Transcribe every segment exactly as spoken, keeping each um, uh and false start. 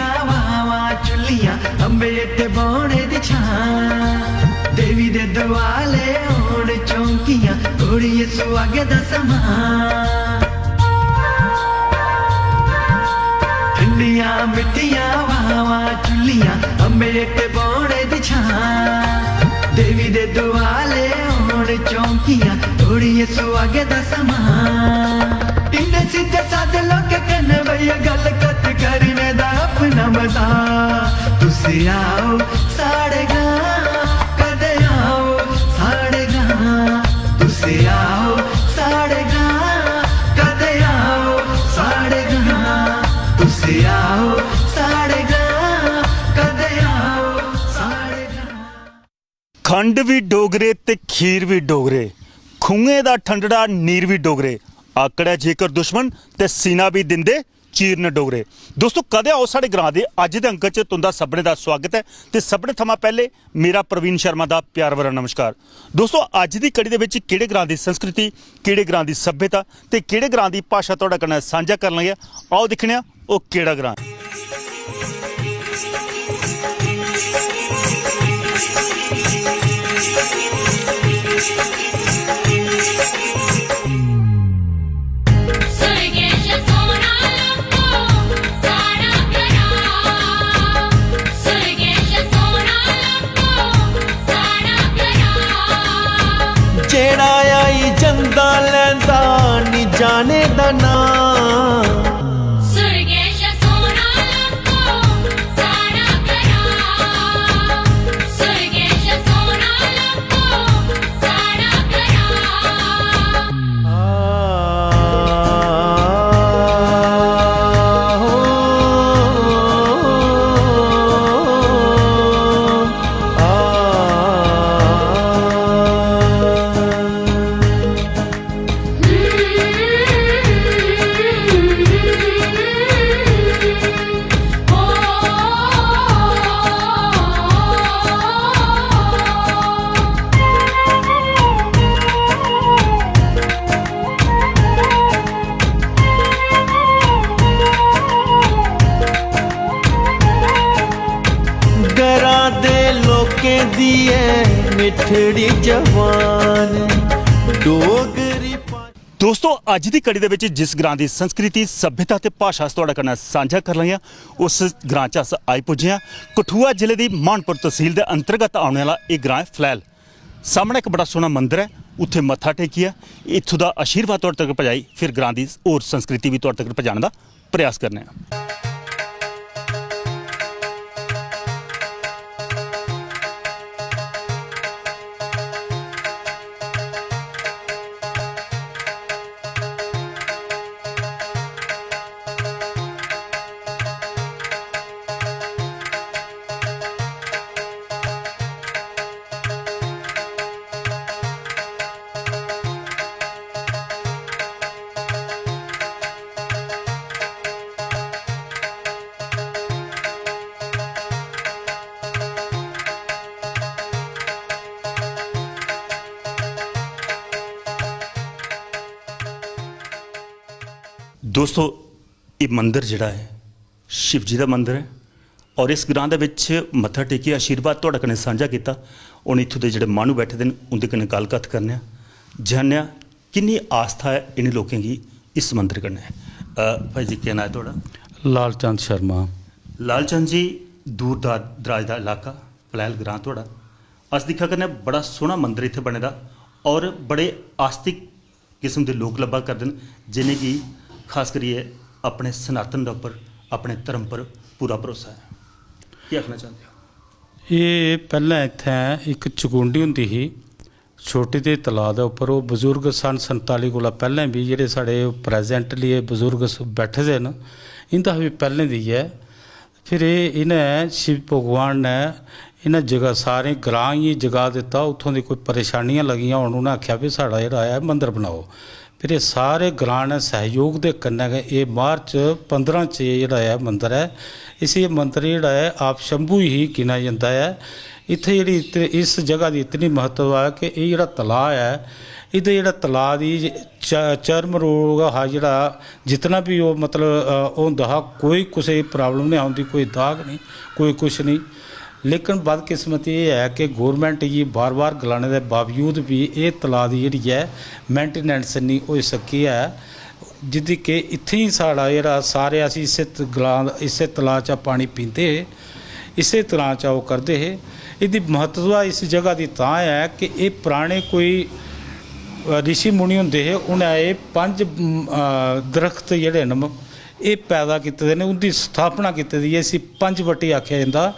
वां वां चुल्लियां, अम्बे ते बौने दी छां। देवी दे दुआले होन चौंकियां, घोड़िये सुहागे दा समां। ठंडियां मिट्ठियां वां वां चुल्लियां, अम्बे ते बौने दी छां। देवी दे दुआले होन चौंकियां, घोड़िये सुहागे दा समां। इन्ने सिद्धे सादे लोकें कन्नै भैया गल्ल कत्थ करने दा अपना मजा। तुस आओ साढ़े ग्रां, कदे आओ साढ़े ग्रां। तुस आओ साढ़े ग्रां, कदे आओ साढ़े ग्रां। तुस आओ साढ़े ग्रां, कदे आओ साढ़े ग्रां। खंड बी डोगरे ते खीर बी डोगरे, खूहें दा ठंडड़ा नीर बी डोगरे, आकड़ै जेकर दुश्मन ते सीना बी दिंदे चीरन डोगरे। दोस्तो, कदें आओ साढ़े ग्रां दे अज्ज दे अंक च तुंदा सभनें दा स्वागत ऐ ते सभनें थमां पैह्ले मेरा प्रवीण शर्मा दा प्यार भरा नमस्कार। दोस्तो, अज्ज दी कड़ी दे बिच केह्ड़े ग्रां दी संस्कृति, केह्ड़े ग्रां दी सभ्यता ते केह्ड़े ग्रां दी भाशा थुआढ़े कन्नै सांझा करन लगे, आओ दिक्खने आं। ओह् केह्ड़ा ग्रां ऐ? जेड़ा आई जंदा लैंदा नी जाने दा नां। ग्रां दे लोकें दी ऐ मिठड़ी जबान, डोगरी पा- दोस्तो, अज्ज दी कड़ी दे विच जिस ग्रां दी संस्कृति, सभ्यता ते भाशा अस तुहाड़े कन्नै सांझा कर लगे आं, उस ग्रां च अस आई पुज्जे आं। कठुआ जिले दी म्हानपुर तसील दे अंतर्गत औने आह्ला एह् ग्रां ऐ फलैल। सामनै इक बड़ा सोह्ना मंदर ऐ, उत्थै मत्था टेकियै इत्थूं दा आशीर्वाद तुहाड़े तगर पजाई, फिर ग्रां दी होर संस्कृति बी तुहाड़े तगर पजाने दा प्रयास करने आं। दोस्तो, एह् मंदर जेह्ड़ा ऐ, शिव जी दा मंदर ऐ। और इस ग्रां दे बिच मत्था टेकियै आशीर्वाद तुहाड़े कन्नै सांझा कीता। हून इत्थूं दे जेह्ड़े माह्नू बैठे दे न, उं'दे कन्नै गल्ल कत्थ करने आं, जानने आं किन्नी आस्था ऐ इ'नें लोकें गी इस मंदर कन्नै। अ, भाई जी, केह् नांऽ ऐ थुआढ़ा? लाल चंद शर्मा। लाल चंद जी, दूर दा, दराज दा इलाका, फलैल ग्रां थुआढ़ा। अस दिक्खा करने, बड़ा सोह्ना मंदर इत्थै बने दा और बड़े आस्तिक किस्म दे लोक लब्भा करदे न, जि'नेंगी खास करियै अपने सनातन दे उप्पर, अपने धर्म पर पूरा भरोसा ऐ। केह् आखना चांह्दे ओ? एह् पैह्लें इत्थें इक चकुंडी होंदी ही, छोटे दे तलाऽ दे उप्पर। ओह् बजुर्ग सन संताली कोला पैह्लें बी, जेह्ड़े साढ़े presently एह् बजुर्ग स-, बैठे दे न, इं'दा बी पैह्लें दी ऐ। फिर एह्, इ'नें शिव भगवान ने इ'नें जगह, सारें ग्रांऽ गी जगाऽ दित्ता। उत्थूं दी कोई परेशानियां लगियां होन, उ'नें आखेआ, "भी साढ़ा जेह्ड़ा ऐ मंदर बनाओ।" फिर एह् सारे ग्रांऽ ने सैह्योग दे कन्नै गै एह् मार्च पंदरां च एह् जेह्ड़ा ऐ मंदर ऐ, इसी एह् मंदर जेह्ड़ा ऐ आप शंभू ही गिनेआ जंदा ऐ। इत्थै जेह्ड़ी इत-, इस जगह दी इतनी म्हत्तव ऐ कि एह् जेह्ड़ा तलाऽ ऐ, एह्दे जेह्ड़ा तलाऽ दी च-, चर्म रोग हा जेह्ड़ा, जितना बी ओह् मतलब, अ, होंदा हा, कोई कुसै गी problem निं हा होंदी, कोई दाग निं, कोई कुछ निं। लेकिन बदकिस्मती एह् ऐ कि गौरमैंट गी बार-बार गलाने दे बावजूद बी एह् तलाऽ दी जेह्ड़ी ऐ maintenance निं होई सकी ऐ, जिंदी कि इत्थें ही साढ़ा जेह्ड़ा सारे अस इस्सै त-, ग्रां-, इस्सै तलाऽ चा पानी पींदे हे, इस्सै तलाऽ चा ओह् करदे हे। एह्दी म्हत्तता इस जगह दी तां ऐ कि एह् पराने कोई, अ, रिशी मुनि होंदे हे, उ'नें एह् पंज, अम, अ, दरख्त जेह्ड़े न, एह् पैदा कीते दे न, उं'दी स्थापना कीती दी ऐ। इसी पंजवटी आखेआ जंदा।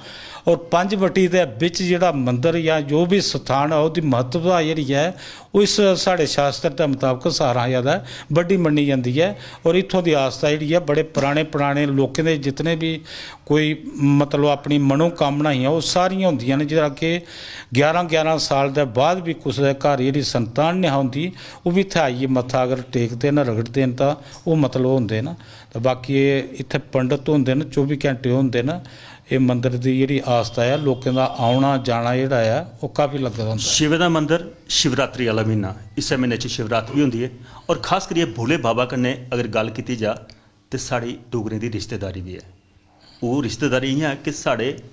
और पंजवटी दे बिच जेह्ड़ा मंदर जां जो बी स्थान ऐ, ओह्दी म्हत्तता जेह्ड़ी ऐ, ओह् इस साढ़े शास्त्र दे मताबक सारें शा जैदा बड्डी मन्नी जंदी ऐ। और इत्थूं दी आस्था जेह्ड़ी ऐ, बड़े पराने पराने लोकें दे जितने बी कोई, मतलब, अपनी मनोकामना हियां, ओह् सारियां होंदियां न। जेह्ड़ा कि ग्यारह ग्यारह साल दे बाद बी कुसै दे घर जेह्ड़ी संतान नेईं हा होंदी, ओह् बी इत्थै आइयै मत्था अगर टेकदे न, रगड़दे न, तां ओह्, मतलब, होंदे न। ते बाकी एह् इत्थै पंडत होंदे न, चौबी घैंटे होंदे न। एह् मंदर दी जेह्ड़ी आस्था ऐ, लोकें दा औना जाना जेह्ड़ा ऐ, ओह् काफी लग्गे दा होंदा ऐ। शिवे दा मंदर, शिवरात्रि आह्ला म्हीना, इस्सै म्हीने च शिवरात्रि बी होंदी ऐ। और खास करियै भोले बाबा कन्नै अगर गल्ल कीती जा, ते साढ़ी डोगरें दी रिश्तेदारी बी ऐ। ओह् रिश्तेदारी इ'यां ऐ कि साढ़े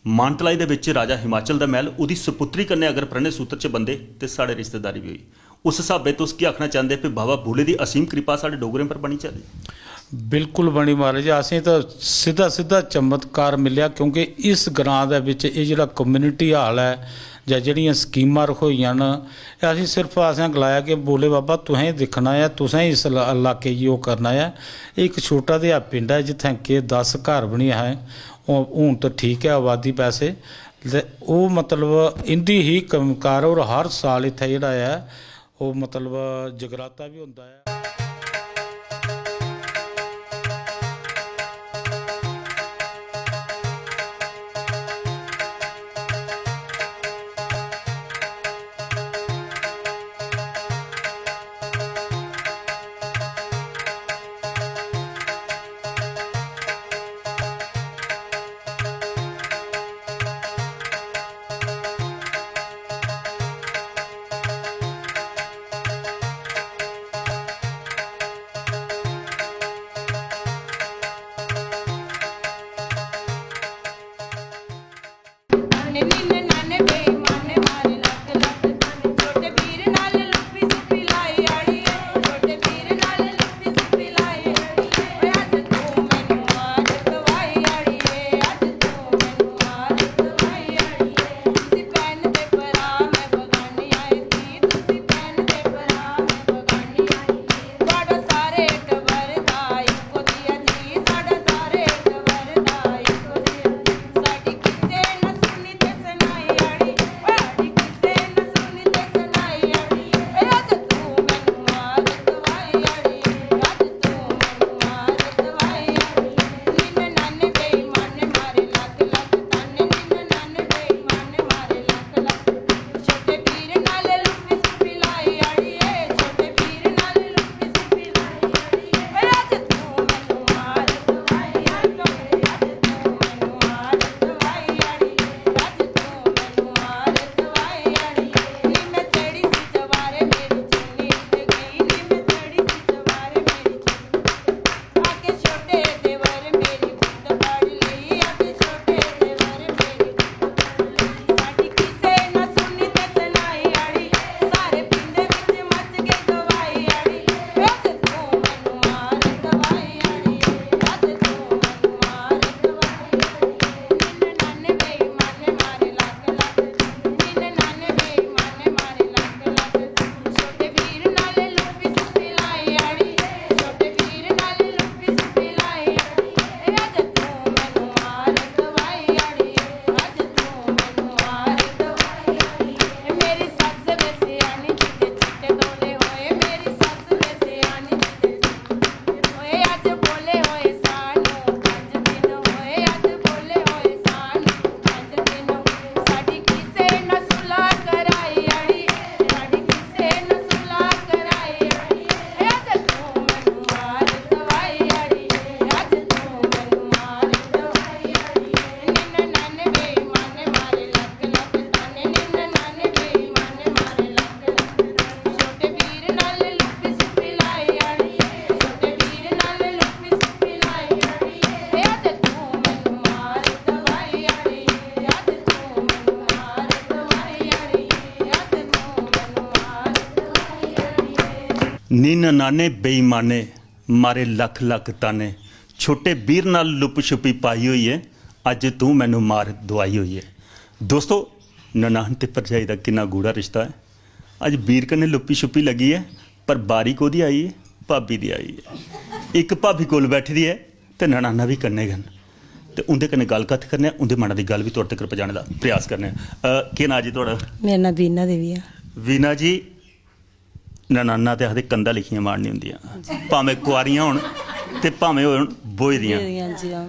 मानतलाई दे बिच राजा हिमाचल दा मैह्ल, ओह्दी सपुत्री कन्नै अगर प्रणय सूत्र च बंदे, ते साढ़े रिश्तेदारी बी होई। उस स्हाबै तुस केह् आखना चांह्दे, भी बाबा भोले दी असीम कृपा साढ़े डोगरें पर बनी चाह्दी? बिल्कुल बनी, महाराज। असें तां सिद्धा सिद्धा चमत्कार मिलेआ, क्योंकि इस ग्रां दे बिच एह् जेह्ड़ा community hall ऐ जां जेह्ड़ियां स्कीमां रखोइयां न, एह् असें सिर्फ, असें गलाया कि भोले बाबा, तुसें दिक्खना ऐ, तुसें इस ला-, इलाके गी ओह् करना ऐ। इक छोटा जेहा पिंड ऐ, जित्थें के दस घर बी निं हे, हून, हून ते ठीक ऐ आबादी वैसे। ते ओह्, मतलब, इं'दी ही कम्मकार, और हर साल इत्थै जेह्ड़ा ऐ, ओह्, मतलब, जगराता बी होंदा ऐ। नी ननाने बेईमाने, मारे लख लख ताने। छोटे बीर नाल लुप छुपी पाई होई ऐ, अज्ज तू मैनू मार दुआई होई ऐ। दोस्तो, ननान ते भरजाई दा किन्ना गूढ़ा रिश्ता ऐ। अज्ज बीर कन्नै लुप्पी छुप्पी लग्गी ऐ, पर बारी कोह्दी आई ऐ? भाबी दी आई ऐ। इक भाबी कोल बैठी दी ऐ ते ननाना बी कन्नै गै न। ते उं'दे कन्नै गल्ल कत्थ करने आं, उं'दे मना दी गल्ल बी तुआढ़े तगर पजाने दा प्रयास करने आं। अ, केह् नांऽ जी तुआढ़ा? मेरा नांऽ बीना देवी ऐ। वीना जी, ननाना ते आखदे कंधा लिखियां मारनियां होंदियां, भामें कुआरियां होन ते भामें होन ब्होई दियां। ब्होई दियां, हां जी, हां।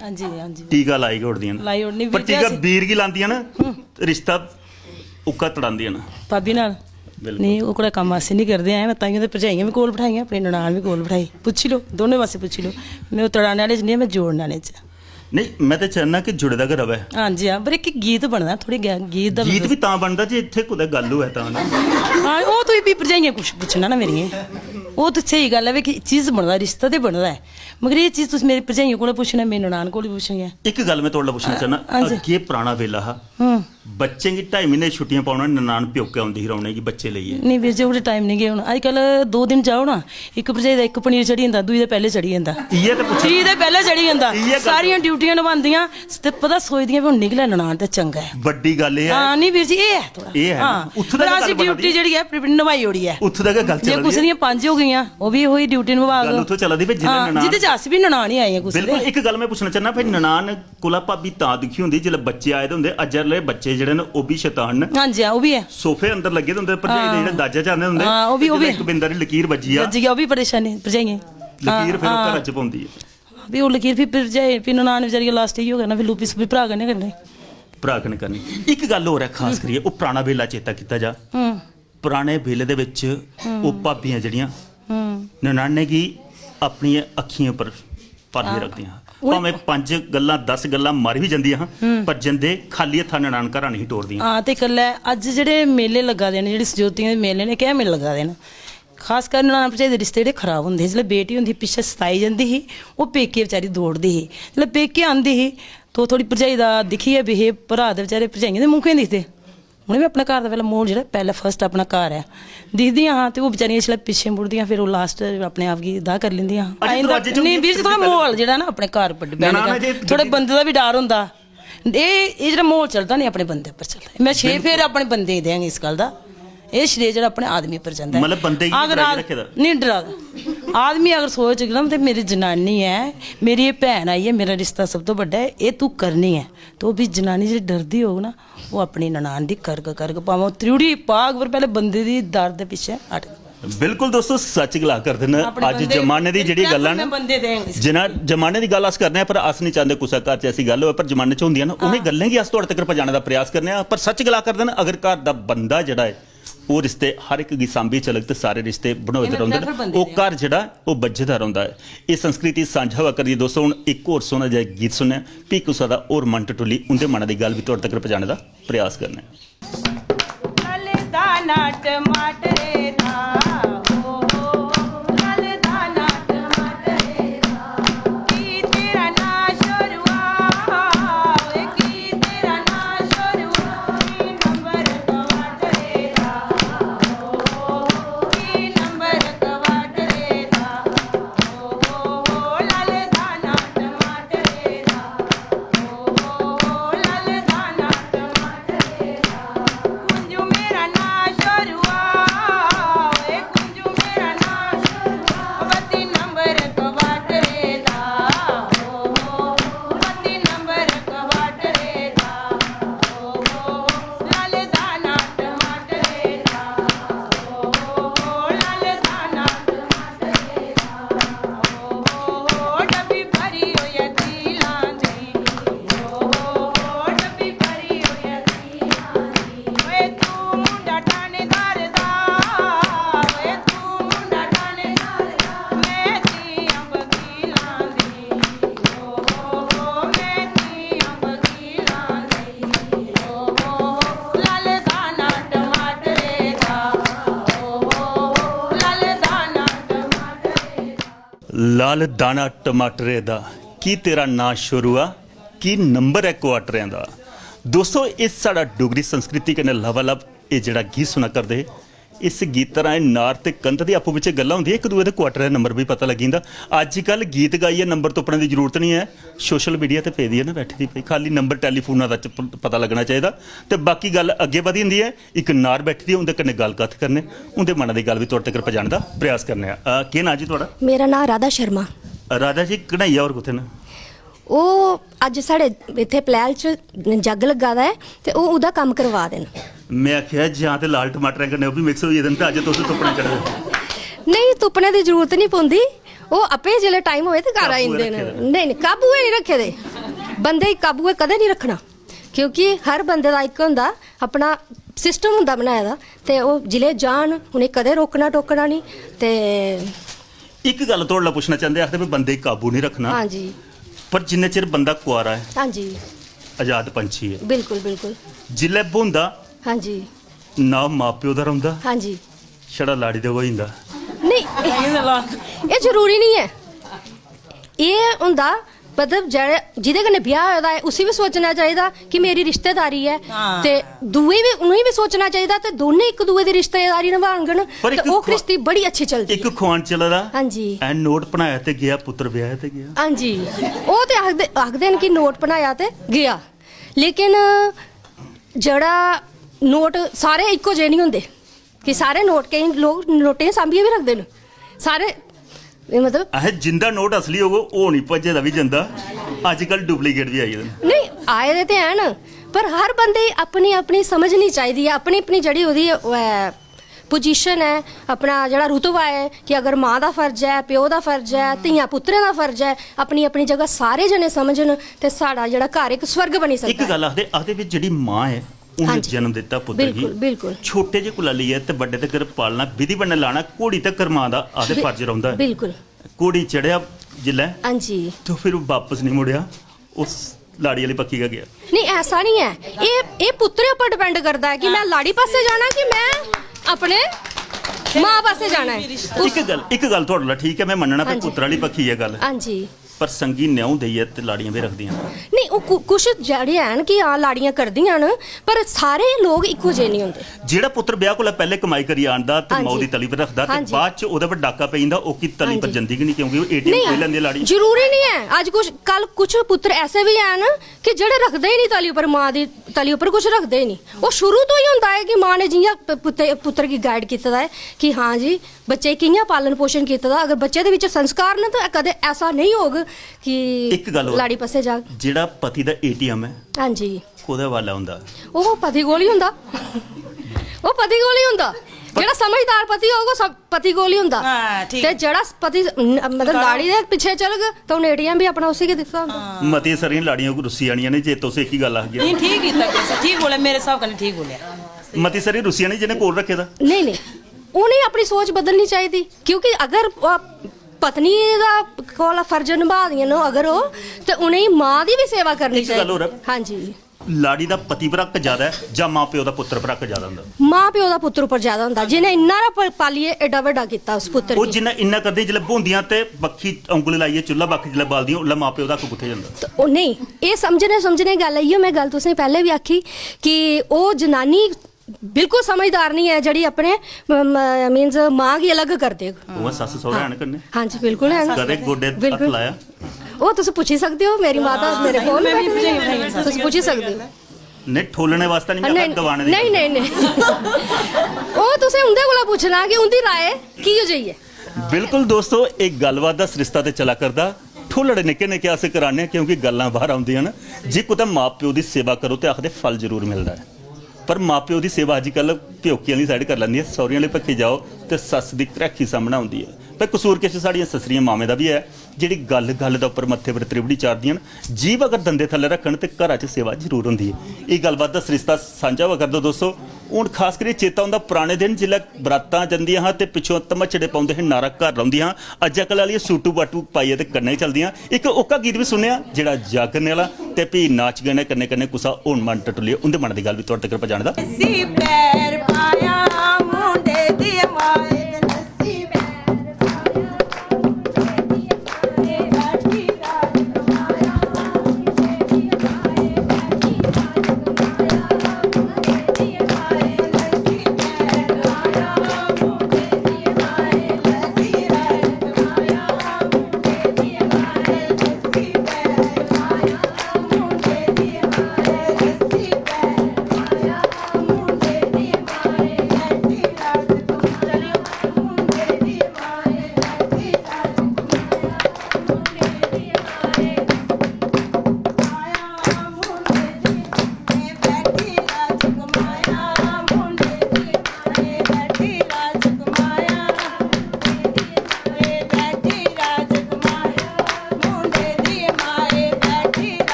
हां जी, हां जी। टीका लाई गै ओड़दियां न। लाई ओड़नी, पर बीर जी टीका अस बीर गी लांदियां न, रिश्ता उक्का तड़ांदियां न। भाभी नाल? बिल्कुल। नेईं, ओह्कड़ा कम्म अस निं करदे ऐ। में ताइयों ते भरजाइयां बी कोल बठाइयां, अपनी ननान बी कोल बठाई। पुच्छी लैओ, दोनों पासै पुच्छी लैओ। में ओह् तड़ाने आह्ले च निं ऐ, में जोड़ने आह्ले च। नेईं, में ते चाह्न्नां कि जुड़े दा गै र'वै। हां जी, हां, पर इक गीत बनदा, थोह्ड़ी गै-, गीत दा गीत बी तां बनदा जे इत्थै कुतै गल्ल होऐ तां ना। हां, ओह् तुई भी भरजाइयें कुछ पुच्छना ना मेरियें। ओह् ते स्हेई गल्ल ऐ, वे कि चीज बनदा, रिश्ता ते बनदा ऐ। मगर एह् चीज तुस मेरी भरजाइयें कोला पुच्छना, मेरी ननान कोला पुच्छनी ऐ। इक गल्ल में थुआढ़े कोला पुच्छना चाह्न्नां, हां जी। अग्गें पराना बेल्ला हा, हम्म। बच्चें गी ढाई म्हीने छुट्टियां पाउना, ननान प्योकै औंदी ही रौह्ने गी बच्चे लेइयै। नेईं वीर जी, ओह्कड़े टाइम निं गे हून। अजकल दो दिन जाओ ना, इक भरजाई दा इक पनीर चढ़ी जंदा, दूई दा पैह्लें चढ़ी जंदा। इ'यै ते पुच्छा त्री दा पैह्लें चढ़ी जंदा। इ'यै गल्ल। सारियां ड्यूटियां नभांदियां ते पता सोचदियां भी हून निकलै ननान ते चंगा ऐ। बड्डी गल्ल एह् ऐ। हां, निं वीर जी, एह् ऐ थोह्ड़ा। एह् ऐ। हां। उत्थूं दा पर गै अस गल्ल बना ड्यूटी दी ऐ। जेह्ड़ी ऐ, नभाई ओड़ी ऐ। उत्थूं दा गै गल्ल जे चला दी कुसै ऐ। दियां पंज हो गेइयां, ओह् बी ओही ड्यूटी नभाग। गल्ल उत्थूं चला दी, भाई, जि'नें हां, ननान जिं'दे च अस बी ननान ही आए आं कुसै दे। बिल्कुल, इक गल्ल में पुच्छना चाह्न्नां, भाई, ननान कोला भाबी तां दुखी होंदी जिसलै बच्चे आए दे होंदे। अज्जै आह्ले बच्चे जेह्ड़े न, ओह् बी शैतान न। हां जी, हां, ओह् बी ऐ। सोफे अंदर लग्गे दे होंदे, भरजाई दे हां। जेह्ड़े दाजा च आंदे होंदे, हां, ओह् बी, ते ओह् बी। जिसलै इक बिंद हारी लकीर बज्जी जा, बज्जी जा, ओह् बी परेशानी भरजाइयें। लकीर हां, फिर ओह् हां। घरा च पौंदी ऐ। फ्ही ओह् लकीर फ्ही भरजाई, फ्ही ननान बचैरी लास्ट इ'यो करना, फ्ही लूपी सूपी भ्राऽ कन्नै करनी। भ्राऽ कन्नै करनी। इक गल्ल होर ऐ खास करियै, ओह् पराना बेल्ला चेता कीता जा। हूं। पराने बेल्ले दे बिच हूं। ओह् भाबियां जेह्ड़ियां हूं। ननानें गी अपनियें अक्खियें उप्पर पालियै हां। रखदियां हां। उ'नें भामें पंज गल्लां, दस गल्लां मारी बी जंदियां हां, हूं। पर जंदे खाल्ली हत्था ननान घरा नेईं ही टोरदियां। हां, ते कल्लै अज्ज जेह्ड़े मेले लग्गा दे न, जेह्ड़ी सजोतियें दे मेले न, एह् कैंह् मेले लग्गा दे न? खास कर ननान भरजाई दे रिश्ते जेह्ड़े खराब होंदे हे। जिसलै बेटी होंदी ही, पिच्छें सताई जंदी ही, ओह् प्योकै बचैरी दौड़दी ही। जिसलै प्योकै आंदी ही, ते ओह् थोह्ड़ी भरजाई दा दिक्खियै behave, भ्राऽ दे बचैरे भरजाइयें दे मूंह् कि'यां दिखदे? उ'नें बी अपने घर दा पैह्लें म्हौल जेह्ड़ा, पैह्लें first अपना घर ऐ, दिखदियां हां, ते ओह् बचैरियां जिसलै पिच्छें मुड़दियां, फिर ओह् last अपने आप गी दाह् करी लैंदियां हां। अच्छा, आई जंदा, दरोआजे च नेईं, होंदी वीर जी, थोह्ड़ा म्हौल जेह्ड़ा ना अपने घर उप्पर depend ननाना करदा। जे थोह्ड़े बंदे दा बी डर होंदा। एह्, एह् जेह्ड़ा म्हौल चलदा नी, अपने बंदे उप्पर चलदा। में छे बिल्कुल। फेरे अपने बंदे गी देंग इस गल्ल दा। एह् श्रेय जेह्ड़ा अपने आदमी उप्पर जंदा ऐ। मतलब, बंदे गी अगर डराइयै आद-, रक्खे दा? नेईं डरा दा। आदमी अगर सोच गलम ते मेरी जनानी ऐ, मेरी एह् भैन आई ऐ, मेरा रिश्ता सब तो बड्डा ऐ, एह् तूं करनी ऐ, ते ओह् बी जनानी जेह्ड़ी डरदी होग ना, ओह् अपनी ननान दी करग, करग, भामें ओह् त्रिउढ़ी पाग, पर पैह्ले बंदे दी दर दे पिच्छें हट। बिल्कुल दोस्तो, सच गला करदे न। अपने अज्ज बंदे जमाने दी जेह्ड़ी गल्लां न, बंदे दे जिन्ना जमाने दी गल्ल अस करने आं, पर अस निं चांह्दे कुसै घर च ऐसी गल्ल होऐ, पर जमाने च होंदियां न, उ'नें हां। गल्लें गी अस थुआढ़े तगर पजाने दा प्रयास करने आं। पर सच गला करदे न, अगर घर दा बंदा जेह्ड़ा ऐ, ओह् रिश्ते हर इक गी सांभियै चलग ते सारे रिश्ते बनोए दे इ'नें रौंह्दे न। प्रेफर बंदे ओह् दे घर जेह्ड़ा, ओह् बज्झे दा रौंह्दा ऐ। एह् संस्कृति सांझा होआ करदी ऐ। दोस्तो, हून इक होर सोह्ना जेहा गीत सुनने आं, फ्ही कुसै दा होर मन टटोली उं'दे मनै दी गल्ल बी थुआढ़े तगर पजाने दा प्रयास करने आं। चलदा ना टमाटरे दा, ओ, चलदा ना टमाटरे दा। की तेरा ना शोरुआ, ओए की तेरा ना शोरुआ, की नंबर टमाटरे दा, ओ, की नंबर टमाटरे दा, ओ, लाल दाना टमाटरे दा। कुंजू मेरा ना शोरुआ, ए कुंजू मेरा ना शोरुआ, बत्ती नंबर क्वार्टरे दा, ओ, बत्ती नंबर क्वार्टरे दा, ओ, लाल दाना टमाटरे दा, ओ, लाल दाना टमाटरे दा। लाल दाना टमाटरे दा, की तेरा नांऽ शोरुआ, की नंबर ऐ क्वार्टरें दा। दोस्तो, एह् साढ़ा डोगरी संस्कृति कन्नै लबालब, एह् जेह्ड़ा गीत सुना करदे हे, इस गीत राहें नार ते कंध दी आपूं बिच्चें गल्लां होंदियां, इक दूए दे क्वार्टर दा नंबर बी पता लग्गी जंदा। अज्जकल गीत गाइयै नंबर तुप्पने दी जरूरत निं ऐ, सोशल मीडिया ते पेदी ऐ ना बैठी दी भाई, खाल्ली नंबर टैलीफोना दा च प- पता लग्गना चाहिदा। ते बाकी गल्ल अग्गें बधी जंदी ऐ। इक नार बैठी दी ऐ, उं'दे कन्नै गल्ल कत्थ करने, उं'दे मनै दी गल्ल बी तुआढ़े तगर पजाने दा प्रयास करने आं। अ, केह् नांऽ जी तुआढ़ा? मेरा नांऽ राधा शर्मा। राधा जी, कन्हैया होर कुत्थै न? ओह् अज्ज साढ़े इत्थै पलैल च जग लग्गा दा ऐ ते ओह् ओह्दा कम्म करवा दे न। में आखेआ जां ते लाल टमाटरें कन्नै ओह् बी मिक्स होई गेदे न ते अज्ज तुस तुप्पने चढ़े दे। नेईं, तुप्पने दी जरूरत निं पौंदी, ओह् आपे जिसलै टाइम होए ते घर आई काबू जंदे न। रक्खे दे। नेईं, नेईं, काबू गै निं रक्खे दे। बंदे गी काबू गै कदें निं रक्खना, क्योंकि हर बंदे दा इक होंदा अपना सिस्टम होंदा बनाए दा, ते ओह् जिसलै जान उ'नें कदें रोकना टोकना निं। ते इक गल्ल थुआढ़े कोला पुच्छना चांह्दे, आखदे भी बंदे गी काबू निं रक्खना। हां जी। पर जिन्ने चिर बंदा कुआरा ऐ, हां जी। आजाद पंछी ऐ। बिल्कुल, बिल्कुल। जिसलै ब्होंदा, हां जी। ना मां प्यो दा रौंह्दा, हां जी। छड़ा लाड़ी दा होई जंदा। नेईं, एह् जरूरी निं ऐ। एह् होंदा, मतलब, जेह्ड़े, जि'दे कन्नै ब्याह होए दा ऐ, उसी बी सोचना चाहिदा कि मेरी रिश्तेदारी ऐ, हां। ते दूए बी, उ'नेंगी बी सोचना चाहिदा, ते दोनें इक दूए दी रिश्तेदारी नभाङन, पर ते इक ओह् खुआ- घ्रिस्ती बड़ी अच्छी चलदी इक ऐ। खुआन चला दा हां जी। ऐ, नोट बनाया ते गेआ, पुत्तर ब्याह ते गेआ। हां जी, ओह् ते आखदे, आखदे न कि नोट बनाया ते गेआ, लेकिन जेह्ड़ा नोट सारे इक्को जेह् निं होंदे। कि सारे नोट, केईं लोक नोटें गी सांभियै बी रखदे न। सारे, एह् मतलब, अहें, जिंदा नोट असली होग, ओह् निं भज्जे दा बी जंदा। अज्जकल डुप्लीकेट बी आई गेदे न। नेईं, आए दे ते हैन, पर हर बंदे गी अपनी अपनी समझनी चाहिदी ऐ, अपनी अपनी जेह्ड़ी ओह्दी ओह् ऐ, पोजीशन ऐ, अपना जेह्ड़ा रुतबा ऐ, कि अगर मां दा फर्ज ऐ, प्यो दा फर्ज ऐ, धियां पुत्तरें दा फर्ज ऐ, अपनी अपनी जगह सारे जने समझन ते साढ़ा जेह्ड़ा घर इक स्वर्ग बनी सकदा इक ऐ। गल्ल आखदे, आखदे भी जेह्ड़ी मां ऐ, उ'नें हां जी। जन्म दित्ता पुत्तर गी। बिल्कुल, बिल्कुल। छोटे जे कोला लेइयै ते बड्डे तगर पालना, विधि बन्नै लाना, घोड़ी तगर मां दा आखदे बि-, फर्ज रौंह्दा ऐ। बिल्कुल। घोड़ी चढ़ेआ जिसलै, हां जी। ते फिर ओह् बापस निं मुड़ेआ, उस लाड़ी आह्ली बक्खी गै गेआ। नेईं, ऐसा निं ऐ। एह्, एह् पुत्तरै उप्पर डिपेंड करदा ऐ कि में लाड़ी पासै जाना कि में अपने मां पासै जाना ऐ। इक गल्ल, इक गल्ल थुआढ़े कोला ठीक ऐ, में मन्नना भाई हां जी। पुत्तर आह्ली बक्खी ऐ गल्ल। हां जी। पर संगी न्यौं देइयै ते लाड़ियां बी रखदियां न। नेईं, ओह् कु-, कुछ जेह्ड़े हैन कि हां, लाड़ियां करदियां न, पर सारे लोक इक्को जेह् निं होंदे। जेह्ड़ा पुत्तर ब्याह कोला पैह्ले कमाई करियै आंदा ते हां माऊ जी। दी तली पर रखदा ते हां जी। बाद च ओह्दे पर डाका पेई जंदा, ओह्की तली हां पर जी। जंदी गै निं, क्योंकि ओह् एटीएम नेईं, खोई लैंदे लाड़ी। जरूरी निं ऐ। अज्ज कुछ, कल कुछ पुत्तर ऐसे बी हैन कि जेह्ड़े रखदे गै निं तली उप्पर, मां दी तली उप्पर कुछ रखदे गै निं। ओह् शुरू तो ही होंदा ऐ कि मां ने जि'यां प-, पुत्ते-, पुत्तर गी गाइड कीते दा ऐ कि हां जी, बच्चे गी कि'यां पालन पोषण कीते दा, अगर बच्चे दे बिच संस्कार न ते कदें ऐसा नेईं होग कि इक गल्ल होर, लाड़ी पासै जाग। जेह्ड़ा पति दा एटीएम ऐ, हां जी। कोह्दे हवालै होंदा? ओह् पति कोल ही होंदा। ओह् पति कोल ही होंदा। जेह्ड़ा समझदार पति होग, ओह् सब पति कोल ही होंदा। हां, ठीक। ते जेह्ड़ा पति न-, मतलब, लाड़ी दे पिच्छे चलग, ते उ'नें एटीएम बी अपना उसी गै दित्ता होंदा। हां। मती सारियां लाड़ियां रुस्सी जानियां ने जे तुस इक ही गल्ल आखगे। नेईं, ठीक कीता तुसें, ठीक बोलेआ, मेरे स्हाब कन्नै ठीक बोलेआ। मती सारी रुस्सी जानी जि'नें कोल रक्खे दा। नेईं, नेईं, उ'नेंगी अपनी सोच बदलनी चाहिदी, क्योंकि अगर ओह् पत्नी दा कोला फर्ज नभा दियां न अगर ओह्, ते उ'नेंगी मां दी बी सेवा करनी इक गल्ल चाहिदी। होर ऐ। हां जी। लाड़ी दा पति पर हक ज्यादा ऐ जां मां प्यो दा पुत्तर पर हक ज्यादा होंदा? मां प्यो दा पुत्तर उप्पर ज्यादा होंदा, जि'नें इन्ना हारा प-, पालियै एड्डा बड्डा कीता उस पुत्तर ओह् गी। जिन्ना इन्ना करदे, जिसलै ब्होंदियां ते बक्खी औंगल लाइयै चुल्हा बक्ख जिसलै बालदियां, उसलै मां प्यो दा हक कुत्थै जंदा? ते ओह् नेईं, एह् समझने, समझने दी गल्ल ऐ, इ'यो में गल्ल तुसें पैह्लें बी आखी कि ओह् जनानी बिल्कुल समझदार निं ऐ जेह्ड़ी अपने, म-, म-, मीन्स मां गी अलग कर देग। उ'आं सस्स सौह्रा हैन कन्नै? हां जी, बिल्कुल हैन। कदें गोड्डे हत्थ बिल्कुल। लाया? ओह् तुस पुच्छी सकदे ओ, मेरी माता मेरे कोल बैठी दी ऐ, तुस पुच्छी सकदे ओ। नेईं, ठोलने वास्तै निं, में नेईं, आखदा दबाने दी नेईं, गल्ल। नेईं, नेईं। ओह् तुसें उं'दे कोला पुच्छना कि उं'दी राय की जेही ऐ। बिल्कुल दोस्तो, इक गल्लबात दा सरिस्ता ते चला करदा। ठोलड़े निक्के निक्के अस कराने आं, क्योंकि गल्लां बाहर औंदियां न। जे कुतै मां प्यो दी सेवा करो ते आखदे फल जरूर मिलदा ऐ, पर मां प्यो दी सेवा अज्जकल प्योकियें आह्ली साइड करी लैंदी ऐ, सौह्रियें आह्ले पक्खी जाओ ते सस्स दी घ्रैखी सामनै औंदी ऐ। भाई, कसूर किश साढ़ियां सस्सरियें मावें दा बी ऐ, जेह्ड़ी गल्ल गल्ल दे उप्पर मत्थे पर त्रिबड़ी चाढ़दियां न। जीभ अगर दंदे थल्लै रक्खन ते घरा च सेवा जरूर होंदी ऐ। एह् गल्लबात दा सरिस्ता सांझा होआ करदा दोस्तो। हून खास करियै चेता औंदा पराने दिन, जिसलै बरातां जंदियां हां ते पिच्छुआं धमचड़े पौंदे हे, नारा घर रौंह्दियां हां। अज्जकल आह्लियां सूटू बाटू पाइयै ते कन्नै गै चलदियां। इक ओह्का गीत बी सुनेआ जेह्ड़ा जागरने आह्ला, ते फ्ही नाच गाने कन्नै कन्नै कुसै होन मन टटुलियै उं'दे मनै दी गल्ल बी थुआढ़े तगर पजाने दा। इसी पैर पाया मुंडे दी माए, इसी पैर पाया मुंडे दी माए, बैठी राजकुमारा मुंडे दी माए, बैठी राजकुमारा मुंडे दी माए, इसी पैर पाया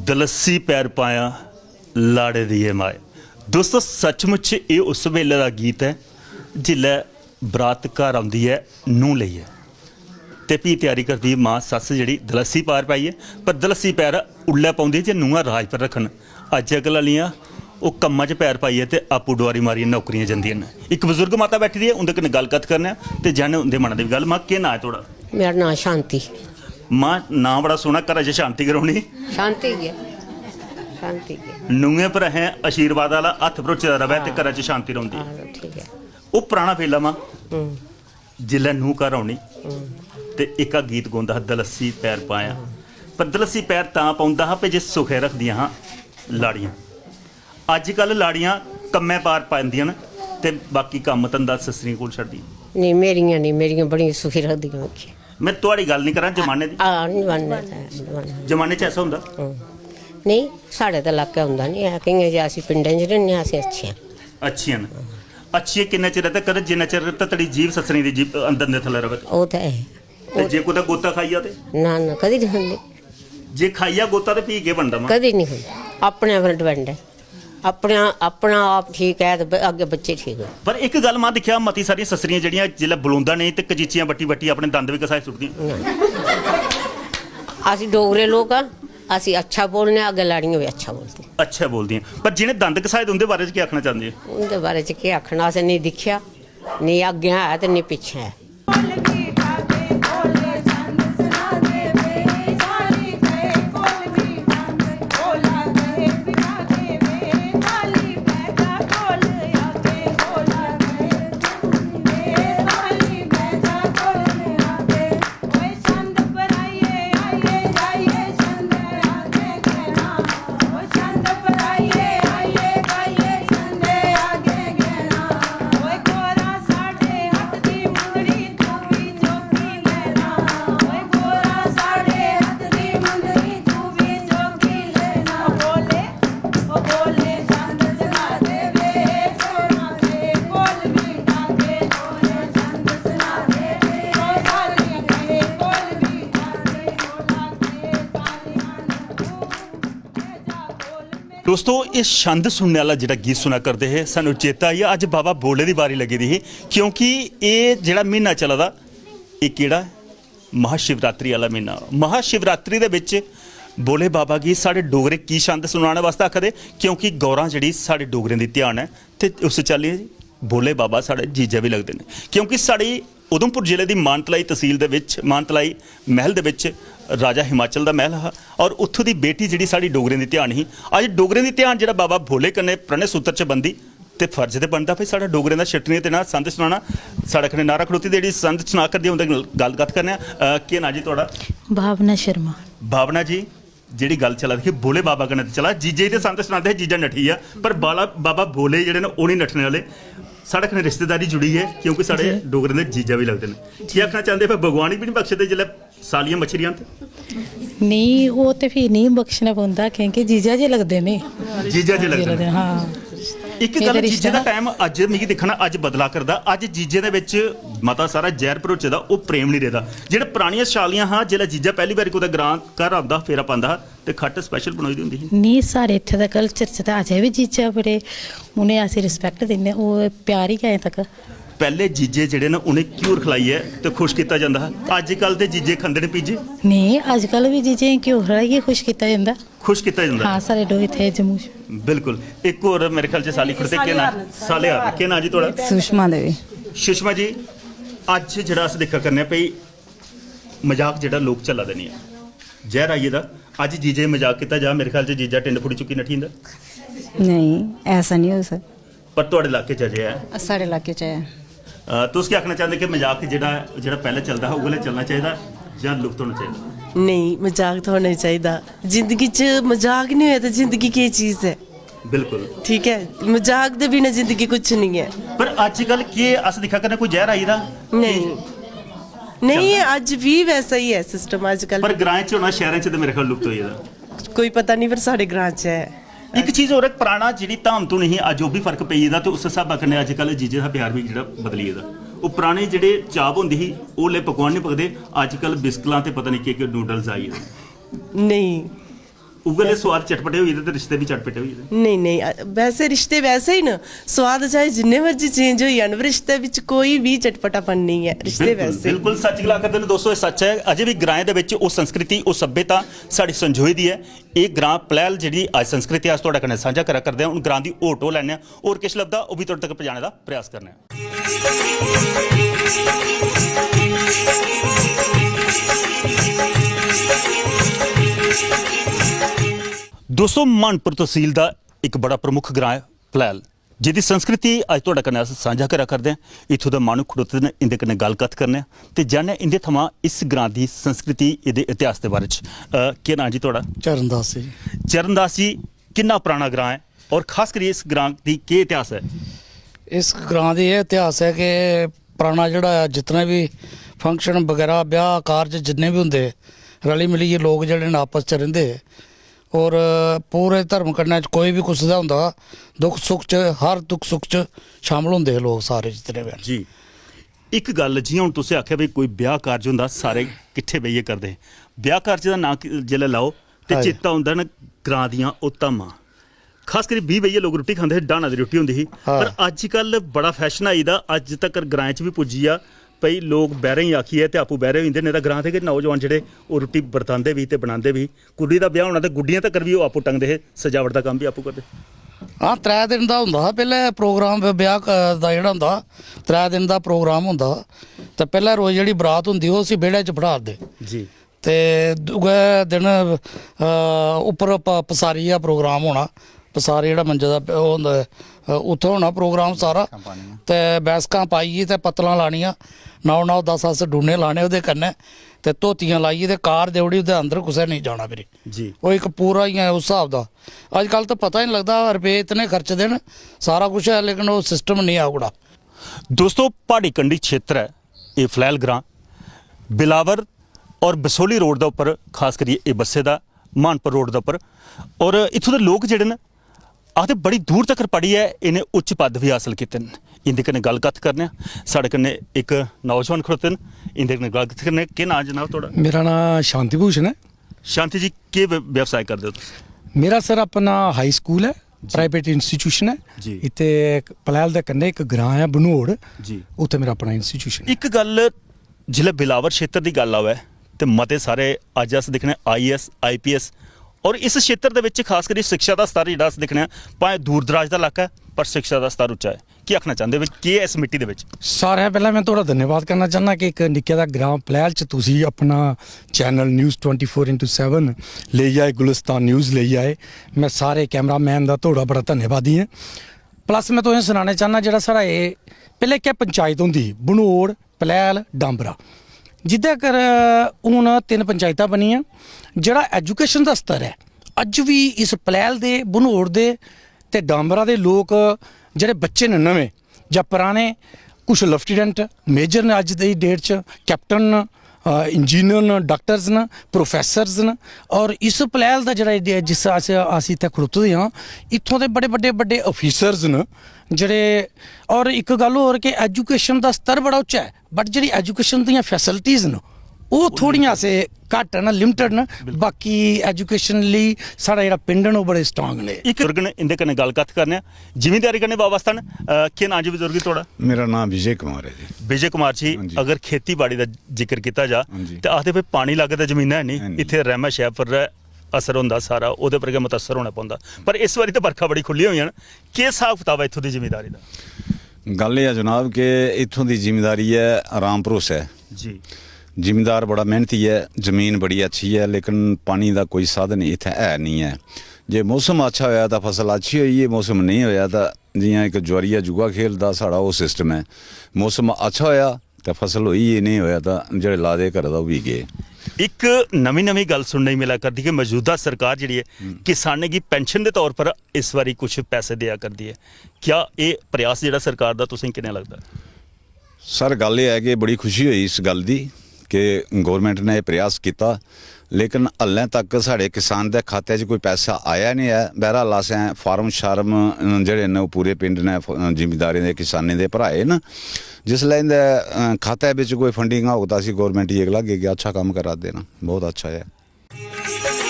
दलस्सी पैर पाया लाड़े दी ए माए। दोस्तो, सचमुच एह् उस बेल्ले दा गीत ऐ जिल्लै बरात घर औंदी ऐ नूंह् लेइयै, ते फ्ही त्यारी करदी मां सस्स जेह्ड़ी दलस्सी पैर पाइयै। पर दलस्सी पैर उल्लै पौंदी जे नूंहां राज पर रक्खन। अज्जकल आह्लियां ओह् कम्मा च पैर पाइयै ते आपूं डुआरी मारियै नौकरियां जंदियां न। इक बजुर्ग माता बैठी दी ऐ, उं'दे कन्नै गल्ल कत्थ करने आं ते जानने आं उं'दे मनै दी बी गल्ल। मां, केह् नांऽ ऐ थुआढ़ा? मेरा नांऽ शांति। मां, नांऽ बड़ा सोह्ना, घरा च शांति गै रौह्नी। शांति गै, शांति गै। नूहें पर असें आशीर्वाद आह्ला हत्थ भरोचे दा र'वै ते हां। घरा च शांति रौंह्दी। हां, ठीक ऐ। ओह् पराना बेल्ला, मां, हम्म। जिसलै नूंह् घर औनी हम्म। ते एह्का गीत गौंदा हा, "दलस्सी पैर पायां।" हम्म। पर दलस्सी पैर तां पौंदा हा, भई जे सुखै रखदियां हां लाड़ियां। अज्जकल लाड़ियां कम्मै पार पांदियां न ते बाकी कम्म धंधा सस्सरियें कोल छड्डदियां। नेईं, मेरियां नेईं, मेरियां बड़ियां सुखी रखदियां मिगी। में थुआड़ी गल्ल निं करां, जमाने दी। हां, जमाने दा, जमाने दा। जमाने च ऐसा होंदा? हम्म। नेईं, साढ़े ते लाके होंदा निं ऐ, केइयें जे अस पिंडें च रौह्ने आं, अस अच्छे आं। अच्छियां न। अच्छियां किन्ने चिर तक्कर? जिन्ने चिर तक्कर जीभ सस्सरियें दी जीभ, अंदर दे थल्लै र'वै। ओह् ते ऐ। ते जे कुतै गोता खाई जा ते? ना, ना, कदी निं खंदे। जे खाई जा गोता ते फ्ही केह् बनदा, मां? कदी निं खंदे। अपने पर डिपेंड ऐ। अपना, अपना आप ठीक ऐ ते ब-, अग्गें बच्चे ठीक न। पर इक गल्ल, मां, दिक्खेआ, मती सारियां सस्सरियां जेह्ड़ियां जिसलै बलोंदा नेईं ते कचीचियां बट्टी-बट्टी अपने दंद बी घसाई सुट्टदियां। ना। अस डोगरे लोक आं, अस अच्छा बोलने आं, अग्गें लाड़ियां बी अच्छा बोलदियां। अच्छा बोलदियां। पर जि'नें दंद घसाए दे, उं'दे बारे च केह् आखना चांह्दे ओ? उं'दे बारे च केह् आखना, असें नेईं दिक्खेआ, नेईं अग्गें है ते नेईं पिच्छें है। दोस्तो, एह् छंद सुनने आह्ला जेह्ड़ा गीत सुना करदे हे, सानूं चेता आई गेआ, अज्ज बाबा भोले दी बारी लग्गी दी ही, क्योंकि एह् जेह्ड़ा म्हीना चला दा, एह् केह्ड़ा ऐ? महाशिवरात्रि आह्ला म्हीना। महाशिवरात्रि दे बिच भोले बाबा गी साढ़े डोगरे की छंद सुनाने बास्तै आखदे? क्योंकि गौरां जेह्ड़ी साढ़े डोगरें दी ध्यान ऐ, ते उस चाल्ली भोले बाबा साढ़े जीजा बी लगदे न। क्योंकि साढ़ी उधमपुर जिले दी मानतलाई तसील दे बिच, मानतलाई महल दे बिच राजा हिमाचल दा महल हा, और उत्थूं दी बेटी जेह्ड़ी साढ़ी डोगरें दी ध्यान ही, अज्ज डोगरें दी ध्यान जेह्ड़ा बाबा भोले कन्नै प्रणय सूत्र च बनदी, ते फर्ज ते बनदा भई साढ़ा डोगरें दा छट्टने ते ना संद सनाना। साढ़े कन्नै नारा खड़ोती दे जेह्ड़ी संद सना करदी, उं'दे कन्नै गल्ल कत्थ करने आं। अ, केह् नांऽ जी थुआढ़ा? भावना शर्मा। भावना जी, जेह्ड़ी गल्ल चला दी ही भोले बाबा कन्नै, ते चला जीजे गी ते संद सनांदे हे, जीजा नठी गेआ, पर बाला, बाबा भोले जेह्ड़े न, ओह् निं नट्ठने आह्ले। साढ़े कन्नै रिश्तेदारी जुड़ी ऐ, क्योंकि साढ़े जी। डोगरें दे जीजा बी लगदे न। केह् आखना चांह्दे, फिर भगवान गी बी निं बखशदे जिसलै सालियां मच्छरियां ते? नेईं, ओह् ते फ्ही नेईं बख्शना पौंदा, क्योंकि जीजा जे लगदे न। जीजा जे लगदे न। हां। इक एह् गल्ल, ते जीजे दा रिश्ता। टाइम अज्ज मिगी दिक्खना, अज्ज बदला करदा। अज्ज जीजे दे बिच मता सारा जैह्र भरोचे दा, ओह् प्रेम निं रेह्दा। जेह्ड़े परानियां सालियां हां, जिसलै जीजा पैह्ली बारी कुतै ग्रां घर औंदा हा, फेरा पांदा हा, ते खट्ट स्पैशल बनोई दी होंदी ही। नेईं, साढ़े इत्थै दा कल्चर च ते अजें बी जीजा बड़े, उ'नें अस रिस्पैक्ट दिन्ने, ओह् प्यार ही अजें तक। पैह्ले जीजे जेह्ड़े न, उ'नें घ्यूर खलाइयै ते खुश कीता जंदा हा। अज्जकल ते जीजे खंदे न पीजे। नेईं, अज्जकल बी जीजें गी घ्यूर खलाइयै खुश कीता जंदा। खुश कीता जंदा। हां, साढ़े डोगरे इत्थै जम्मू च। बिल्कुल। इक होर मेरे ख्याल च साली खड़ोते, केह् नांऽ? साले हार। केह् नांऽ जी थुआढ़ा? सुषमा देवी। सुषमा जी, अज्ज जेह्ड़ा अस दिक्खा करने आं भई मजाक जेह्ड़ा लोक चला दे निं ऐ, जैह्र आई गेदा। अज्ज जीजे गी मजाक कीता जा, मेरे ख्याल च जीजा टिंड फुड़ी चुक्की नठी जंदा। नेईं, ऐसा निं होई सकदा। पर थुआढ़े इलाके च अजें ऐ? साढ़े इलाके च ऐ। अ, तुस केह् आखना चांह्दे कि मजाक जेह्ड़ा, जेह्ड़ा पैह्लें चलदा हा, उ'ऐ लेआ चलना चाहिदा जां लुप्त होना चाहिदा? नेईं, मजाक ते होना ही चाहिदा। जिंदगी च मजाक निं होऐ ते जिंदगी केह् चीज ऐ? बिल्कुल। ठीक ऐ, मजाक दे बिना जिंदगी कुछ निं ऐ। पर अज्जकल केह् अस दिक्खा करने, कोई जैह्र आई दा? नेईं। नेईं, चलदा? अज्ज बी वैसा ही ऐ सिस्टम अज्जकल। पर ग्राएं च होना, शैह्रें च ते मेरे ख्याल लुप्त होई गेदा। कोई पता निं, पर साढ़े ग्रां च ऐ। इक चीज होर, इक पराना जेह्ड़ी धाम धुन ही, अज्ज ओह् बी फर्क पेई गेदा, ते उस स्हाबै कन्नै अज्जकल जीजे दा प्यार बी जेह्ड़ा बदली गेदा। ओह् पराने जेह्ड़े चाव होंदे ही, ओह् ले पकवान निं पकदे, अज्जकल बिस्कलां ते पता निं केह् केह् नूडल्स आई गेदे। नेईं। उ'ऐ ले सोआद चटपटे होई गेदे ते रिश्ते बी चटपटे होई गेदे। नेईं, नेईं, अ, वैसे रिश्ते वैसे ही न। सोआद चाहे जिन्ने मर्जी चेंज होई जान, पर रिश्ते बिच कोई बी चटपटापन नेईं ऐ। रिश्ते बिल्कुल, वैसे ही। बिल्कुल सच्च गला करदे न दोस्तो, एह् सच्च ऐ। अजें बी ग्राएं दे बिच ओह् संस्कृति, ओह् सभ्यता साढ़ी संजोई दी ऐ। एह् ग्रां पलैल जेह्ड़ी अज्ज संस्कृति अस थुआढ़े कन्नै सांझा करा करदे आं, हून ग्रां दी होर टोह् लैने आं, होर किश लभदा ओह् बी थुआढ़े तक पजाने दा प्रयास करने आं। दोस्तो, म्हानपुर तहसील दा इक बड़ा प्रमुख ग्रां ऐ पलैल, जेह्दी संस्कृति अज्ज थुआढ़े कन्नै अस सांझा करा करदे आं। इत्थूं दे माह्नू खड़ोते दे न, इं'दे कन्नै गल्ल कत्थ करने आं ते जानने आं इं'दे थमां इस ग्रां दी संस्कृति, एह्दे इतिहास दे बारे च। अ, केह् नांऽ जी थुआढ़ा? चरणदास जी। चरणदास जी, किन्ना पराना ग्रां ऐ और खास करियै इस ग्रां दी केह् इतिहास ऐ? इस ग्रां दी एह् इतिहास ऐ कि पराना जेह्ड़ा ऐ, जितने बी फंक्शन बगैरा, ब्याह् कारज जिन्ने बी होंदे हे, रली मिलियै लोक जेह्ड़े न आपस च रैंह्दे हे। और पूरे धर्म कन्नै कोई बी कुसै दा होंदा हा, दुख सुख च, हर दुख सुख च शामिल होंदे हे लोक सारे जितने बी हैन। जी, इक गल्ल, जि'यां हून तुसें आखेआ भई कोई ब्याह् कारज होंदा, सारे किट्ठे बेहियै करदे हे। ब्याह् कारज दा नांऽ कि-, जेल्लै लैओ ते हां जी। चेता औंदा न ग्रां दियां ओह् धामां। खास करी बीह् बेहियै लोक रुट्टी खंदे हे, डाह्ना दी रुट्टी होंदी ही। हां। पर अज्जकल बड़ा फैशन आई दा, अज्ज तकर ग्राएं च बी पुज्जी गेआ भई लोक बैह्रें गी आखियै ते आपूं बैह्रे होई जंदे, नेईं तां ग्रां दे गै नौजवान जेह्ड़े ओह् रुट्टी बरतांदे बी ते बनांदे बी। कुड़ी दा ब्याह् होना ते गुड्डियां तकर बी ओह् आपूं टंगदे हे, सजावट दा कम्म बी आपूं करदे। हां, त्रै दिन दा होंदा हा पैह्लें प्रोग्राम, ब्याह् क-, दा जेह्ड़ा होंदा हा, त्रै दिन दा प्रोग्राम होंदा हा। ते पैह्ले रोज जेह्ड़ी बरात होंदी ही, उसी बेह्ड़े च बठालदे। जी। ते दूए दिन, अ, उप्पर प-, पसारी दा प्रोग्राम होना, पसारी जेह्ड़ा मंजे दा प-, ओह् होंदा ऐ, अ, उत्थै होना प्रोग्राम सारा। बैसकां पानियां। ते बैसकां पाइयै ते पत्तलां लानियां, नौ नौ दस दस डूने लाने ओह्दे कन्नै, ते धोतियां लाइयै ते कार देई ओड़ी, ओह्दे अंदर कुसै नेईं जाना फिरी। जी। ओह् इक पूरा इ'यां उस स्हाब दा। अजकल ते पता ही निं लगदा, रपेऽ इतने खर्चदे न, सारा कुछ ऐ, लेकिन ओह् सिस्टम निं ऐ ओह्कड़ा। दोस्तो, प्हाड़ी कंढी क्षेत्र ऐ एह् फलैल ग्रां। बिलावर और बसोली रोड दे उप्पर, खास करियै एह् बस्से दा, म्हानपुर रोड दे उप्पर। और इत्थूं दे लोक जेह्ड़े न, आखदे बड़ी दूर तक्कर पढ़ियै इ'नें उच्च पद बी हासल कीते न। इं'दे कन्नै गल्ल कत्थ करने आं। साढ़े कन्नै इक नौजवान खड़ोते न, इं'दे कन्नै गल्ल कत्थ करने आं। केह् नांऽ जनाब थुआढ़ा? मेरा नांऽ शांति भूषण ऐ। शांति जी, केह् व्य-, व्यवसाय करदे ओ तुस? मेरा सर अपना हाई स्कूल ऐ, जी। प्राइवेट इंस्टीट्यूशन ऐ। जी। इत्थै इक पलैल दे कन्नै इक ग्रां ऐ बनोड़, जी। उत्थै मेरा अपना इंस्टीट्यूशन ऐ। इक गल्ल, जिसलै बिलावर क्षेत्र दी गल्ल आवै ते मते सारे अज्ज अस दिक्खने आईएएस, आईपीएस और इस क्षेत्र दे बिच खास करियै शिक्षा दा स्तर जेह्ड़ा अस दिक्खने आं, भाएं दूर दराज दा इलाका ऐ पर शिक्षा दा स्तर उच्चा ऐ। केह् आखना चांह्दे ओ, केह् ऐ इस मिट्टी दे बिच? सारें पैह्लें में थुआढ़ा धन्यवाद करना चाह्न्नां कि इक निक्के दा ग्रां पलैल च तुसी अपना channel news twenty four into seven लेई आए, गुलिस्तान न्यूज़ लेई आए। में सारे कैमरामैन दा थुआढ़ा बड़ा धन्यवादी आं। प्लस में तुसें सनाना चाह्न्नां, जेह्ड़ा साढ़ा एह् पैह्लें इक्कै पंचायत होंदी ही, बनोड़, पलैल, डांबरा, जिद्दे कर हून तिन्न पंचायतां बनियां। जेह्ड़ा एजुकेशन दा स्तर ऐ, अज्ज बी इस पलैल दे, बनोड़ दे ते डांबरा दे लोक जेह्ड़े बच्चे न नमें जां पराने, कुछ लेफ्टिनेंट मेजर न अज्ज दी डेट च, कैप्टन न, अ, इंजीनियर न, डाक्टर्स न, प्रोफेसर्स न। और इस पलैल दा जेह्ड़ा एह् जिस अस, अस इत्थै खड़ोते दे आं, इत्थूं दे बड़े बड्डे बड्डे ऑफिसर्स न जेह्ड़े। और इक गल्ल होर कि एजुकेशन दा स्तर बड़ा उच्चा ऐ, बट जेह्ड़ी एजुकेशन दियां फैसिलिटीज न, ओह् थोह्ड़ियां असें घट्ट न, लिमिटेड न। बाकी एजुकेशन लेई साढ़ा जेह्ड़ा पिंड न, ओह् बड़े स्ट्रांग न। इक बुजुर्ग न, इं'दे कन्नै गल्ल कत्थ करने आं। जिमींदारी कन्नै वाबस्ता न। अ, केह् नांऽ जी बुजुर्ग जी थुआढ़ा? मेरा नांऽ विजय कुमार ऐ जी। विजय कुमार जी, हां जी। अगर खेतीबाड़ी दा जिक्र कीता जा हां जी। ते आखदे भाई पानी लाग्गे ते जमीनां है नहीं, है नहीं। इत्थै रैह्मा शैह् पर असर होंदा सारा, ओह्दे पर गै मुतासर होना पौंदा। पर इस बारी ते बरखा बड़ी खु'ल्ली होइयां न, केह् स्हाब कताब ऐ इत्थूं दी जिमींदारी दा? गल्ल एह् ऐ जनाब कि इत्थूं दी जिमींदारी ऐ राम भरोसे। जी। जिमींदार बड़ा मेहनती ऐ, जमीन बड़ी अच्छी ऐ, लेकिन पानी दा कोई साधन इत्थै है निं ऐ। जे मौसम अच्छा होया तां फसल अच्छी होई, जे मौसम नेईं होया तां जि'यां इक जुआरिया जुआ खेलदा, साढ़ा ओह् सिस्टम ऐ। मौसम अच्छा होया ते फसल होई, जे नेईं होया तां जेह्ड़े लाए दे घरै दा ओह् बी गे। इक नमीं-नमीं गल्ल सुनने गी मिला करदी कि मजूदा सरकार जेह्ड़ी ऐ, हम्म। किसानें गी पेंशन दे तौर पर इस बारी कुछ पैसे देआ करदी ऐ। क्या एह् प्रयास जेह्ड़ा सरकार दा तुसें गी कि'यां लगदा? सर, गल्ल एह् ऐ कि बड़ी खुशी होई इस गल्ल दी कि गौरमेंट ने एह् प्रयास कीता, लेकिन हल्लें तक साढ़े किसान दे खाते च कोई पैसा आया निं ऐ। बहरहाल, असें फार्म शार्म, अ, जेह्ड़े न, ओह् पूरे पिंड ने, फ-, जिमींदारें दे, किसानें दे भराए न। जिसलै इं'दे, अ, खाते बिच कोई फंडिंग होग, तां असी गौरमेंट गी अगलागे कि अच्छा कम्म करा दे न, बहुत अच्छा ऐ।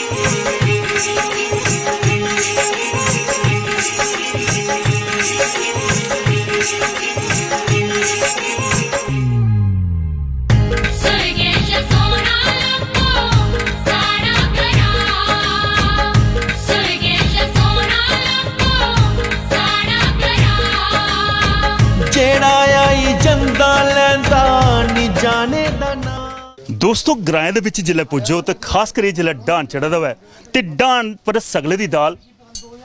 सुरगेश सोना लब्भो साढ़ा ग्रां। सुरगेश सोना लब्भो साढ़ा ग्रां। जेड़ा आई जंदा लैंदा नी जाने दा नां। दोस्तो, ग्राएं दे बिच जिसलै पुज्जो ते खास करियै जिसलै डाह्न चढ़े दा होऐ ते डाह्न पर सगले दी दाल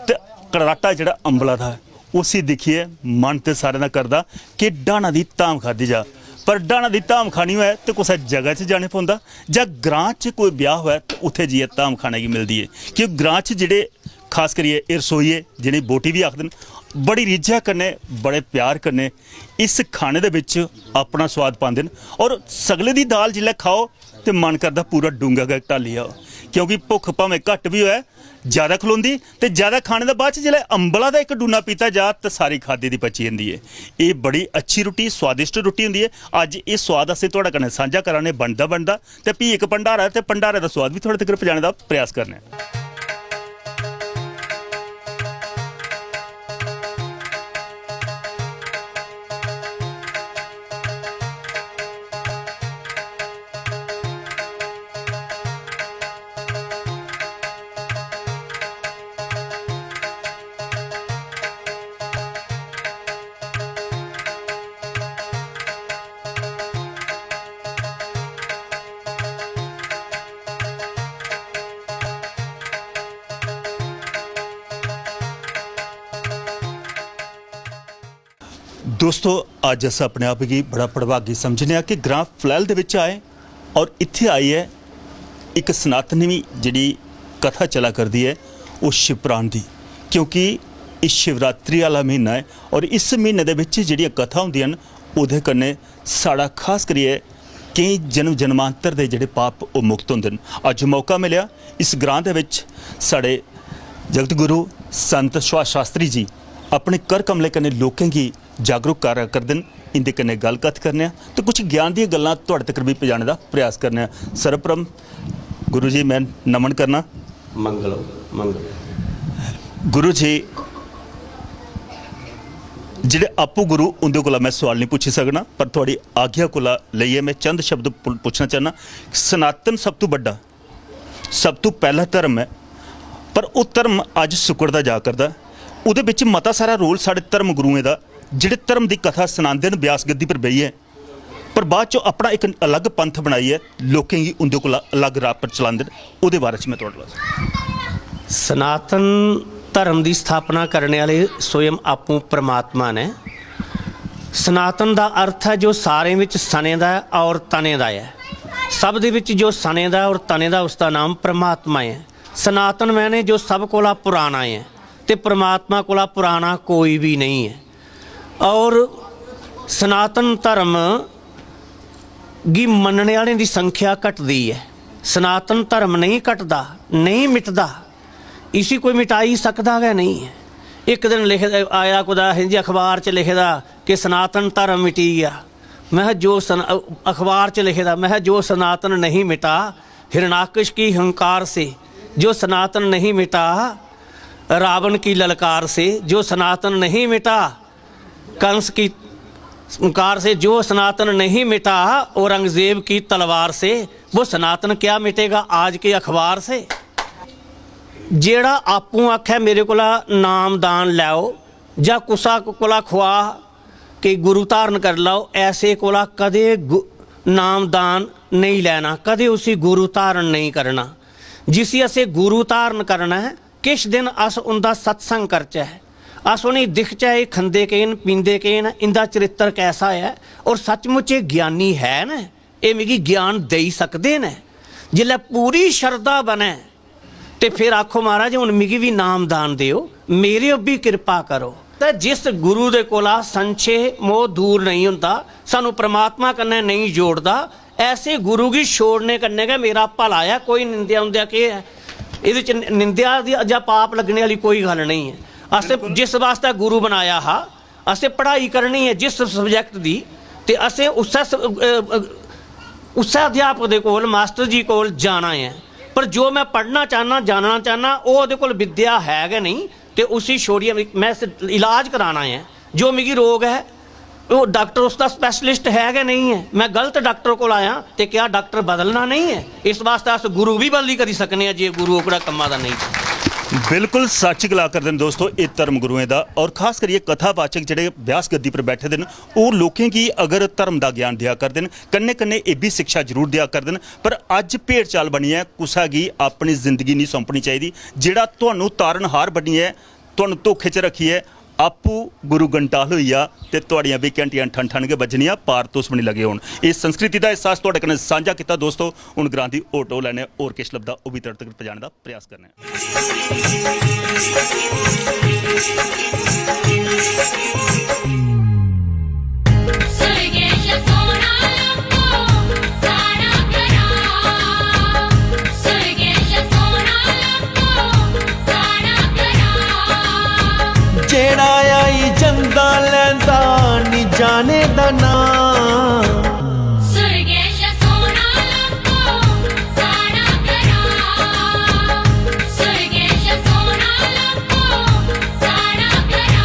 ते कड़राटा जेह्ड़ा अम्बला दा ऐ, उसी दिक्खियै मन ते सारें दा करदा कि डाह्ना दी धाम खाद्धी जा। पर डाह्ना दी धाम खानी होऐ ते कुसै जगह च जाने पौंदा, जां ग्रां च कोई ब्याह् होऐ ते उत्थै जाइयै धाम खाने गी मिलदी ऐ। क्योंकि ग्रां च जेह्ड़े, खास करियै एह् रसोई ऐ, जि'नेंगी बोटी बी आखदे न, बड़ी रिज्झै कन्नै, बड़े प्यार कन्नै इस खाने दे बिच अपना सोआद पांदे न। और सगले दी दाल जिसलै खाओ ते मन करदा पूरा डूंगा गै ढाली आओ, क्योंकि भुक्ख भामें घट्ट बी होऐ, ज्यादा खलोंदी, ते ज्यादा खाने दे बाद च जिसलै अम्बला दा इक डूना पीता जा ते सारी खाद्धी दी पची जंदी ऐ। एह् बड़ी अच्छी रुट्टी, स्वादिष्ट रुट्टी होंदी ऐ। अज्ज एह् स्वाद असें थुआढ़े कन्नै सांझा करा ने, बनदा बनदा, ते फ्ही इक भंडारा, ते भंडारे दा स्वाद बी थुआढ़े तगर पजाने दा प्रयास करने आं। दोस्तो, अज्ज अस अपने आप गी बड़ा भड़भागी समझने आं कि ग्रां फलैल दे बिच आए और इत्थै आइयै इक सनातनी जेह्ड़ी कथा चला करदी ऐ, ओह् शिवपुराण दी, क्योंकि एह् शिवरात्रि आह्ला म्हीना ऐ और इस म्हीने दे बिच जेह्ड़ियां कथा होंदियां न, ओह्दे कन्नै साढ़ा खास करियै केईं जन्म जन्मांतर दे जेह्ड़े पाप, ओह् मुक्त होंदे न। अज्ज मौका मिलेआ इस ग्रां दे बिच साढ़े जगत गुरु संत सुभाष शास्त्री जी अपने कर कमले कन्नै लोकें गी जागरूक करा करदे न। इं'दे कन्नै गल्ल कत्थ करने आं ते कुछ ज्ञान दियां गल्लां थुआढ़े तगर बी पजाने दा प्रयास करने आं। सर्वप्रथम गुरु जी, में नमन करना। मंगल हो, मंगल। गुरु जी, जेह्ड़े आपूं गुरु, उं'दे कोला में सोआल निं पुच्छी सकना, पर थुआढ़ी आज्ञा कोला लेइयै में चंद शब्द पु-, पुच्छना चाह्न्नां। सनातन सब तों बड्डा, सब तों पैह्ला धर्म ऐ, पर ओह् धर्म अज्ज सुकड़दा जा करदा ऐ। ओह्दे बिच मता सारा रोल साढ़े धर्म गुरुएं दा, जेह्ड़े धर्म दी कथा सनांदे न ब्यास गद्दी पर बेहियै, पर बाद च अपना इक अलग पंथ बनाइयै लोकें गी उं'दे कोला अलग राह् पर चलांदे न। ओह्दे बारे च में थुआढ़े कोला सनातन धर्म दी स्थापना करने आह्ले स्वयं आपूं परमात्मा न। सनातन दा अर्थ ऐ जो सारें बिच सने दा ऐ और तने दा ऐ। सब दे बिच जो सने दा ऐ और तने दा, उसदा नाम परमात्मा ऐ। सनातन मैने जो सब कोला पुराना ऐ ते परमात्मा कोला पुराना कोई बी नेईं ऐ। और सनातन धर्म गी मन्नने आह्लें दी संख्या घटदी ऐ। सनातन धर्म नेईं घटदा, नेईं मिटदा, इसी कोई मिटाई सकदा गै नेईं ऐ। इक दिन लिखे दा आया कुतै, हिंदी अखबार च लिखे दा कि सनातन धर्म मिटी गेआ। में जो सन-, अखबार च लिखे दा, में जो सनातन नहीं मिटा हिरणाकश की हंकार से, जो सनातन नहीं मिटा रावण की ललकार से, जो सनातन नहीं मिटा कंस की हंकार से, जो सनातन नहीं मिटा औरंगजेब की तलवार से, वो सनातन क्या मिटेगा आज के अखबार से। जेड़ा आपूं आखै मेरे कोला नाम दान लैओ जां कुसा कोला खुआ कि गुरु धारण करी लैओ, ऐसे कोला कदे गु-, नाम दान नेईं लैना, कदे उसी गुरु धारण नेईं करना। जिसी असें गुरु धारण करना ऐ, किश दिन अस उं'दा सत्संग करचै, अस उ'नेंगी दिखचै, एह् खंदे केह् न, पींदे केह् न, इं'दा चरित्र कैसा ऐ, और सचमुच एह् ज्ञानी है न, एह् मिगी ज्ञान देई सकदे न। जिसलै पूरी शरधा बनै ते फिर आखो, "महाराज, हुन मिगी बी नाम दान देओ, मेरे उप्पर बी किरपा करो।" ते जिस गुरु दे कोला संशय, मोह दूर नेईं होंदा, सानू परमात्मा कन्नै नेईं जोड़दा, ऐसे गुरु गी छोड़ने कन्नै गै मेरा भला ऐ। कोई निंदेआ उंदेआ केह् ऐ? एह्दे च निंदेआ दी जां पाप लग्गने आह्ली कोई गल्ल नेईं ऐ। असें जिस बास्तै गुरु बनाया हा, असें पढ़ाई करनी ऐ जिस subject दी, ते असें उस्सै स-, अ, अ, उस्सै अध्यापक दे कोल, मास्टर जी कोल जाना ऐ। पर जो में पढ़ना चाहना, जानना चाहना, ओह् ओह्दे कोल विद्या है गै नेईं, ते उसी छोड़ियै मिगी, में इस इलाज कराना ऐ, जो मिगी रोग ऐ, ओह् डाक्टर उसदा स्पैशलिस्ट है गै नेईं ऐ। में गलत डाक्टर कोल आया ते क्या डाक्टर बदलना नेईं ऐ? इस वास्तै अस गुरु बी बदली करी सकने आं जे गुरु ओकड़ा कम्मा दा नेईं। बिल्कुल सच गला करदे न दोस्तो, एह् धर्म गुरुएं दा, और खास करियै कथावाचक जेह्ड़े ब्यास गद्दी पर बैठे दे न, ओह् लोकें गी अगर धर्म दा ज्ञान देआ करदे न, कन्नै कन्नै एह् बी शिक्षा जरूर देआ करदे न, पर अज्ज भेड़ चाल बनियै कुसै गी अपनी जिंदगी निं सौंपनी चाहिदी। जेह्ड़ा तुहानू तारनहार बनियै, तुहानू धोखे च रक्खियै, आपूं गुरु गंटाल होई जा ते तुहाड़ियां बी घैंटियां ठन ठन गै बज्जनियां, पार तुस बी निं लगे होन। इस संस्कृति दा एहसास तुहाड़े कन्नै सांझा कीता दोस्तो। हून ग्रां दी होर टोह् लैने, होर किश लभदा ओह् बी तुहाड़े तगर पजाने दा प्रयास करने आं। सुरगेश सोना लब्भो साढ़ा घरा, सुरगेश सोना लब्भो साढ़ा घरा। जेड़ा आई जंदा लैंदा नी जाने दा नां। सुरगेश सोना लब्भो साढ़ा घरा, सुरगेश सोना लब्भो साढ़ा घरा।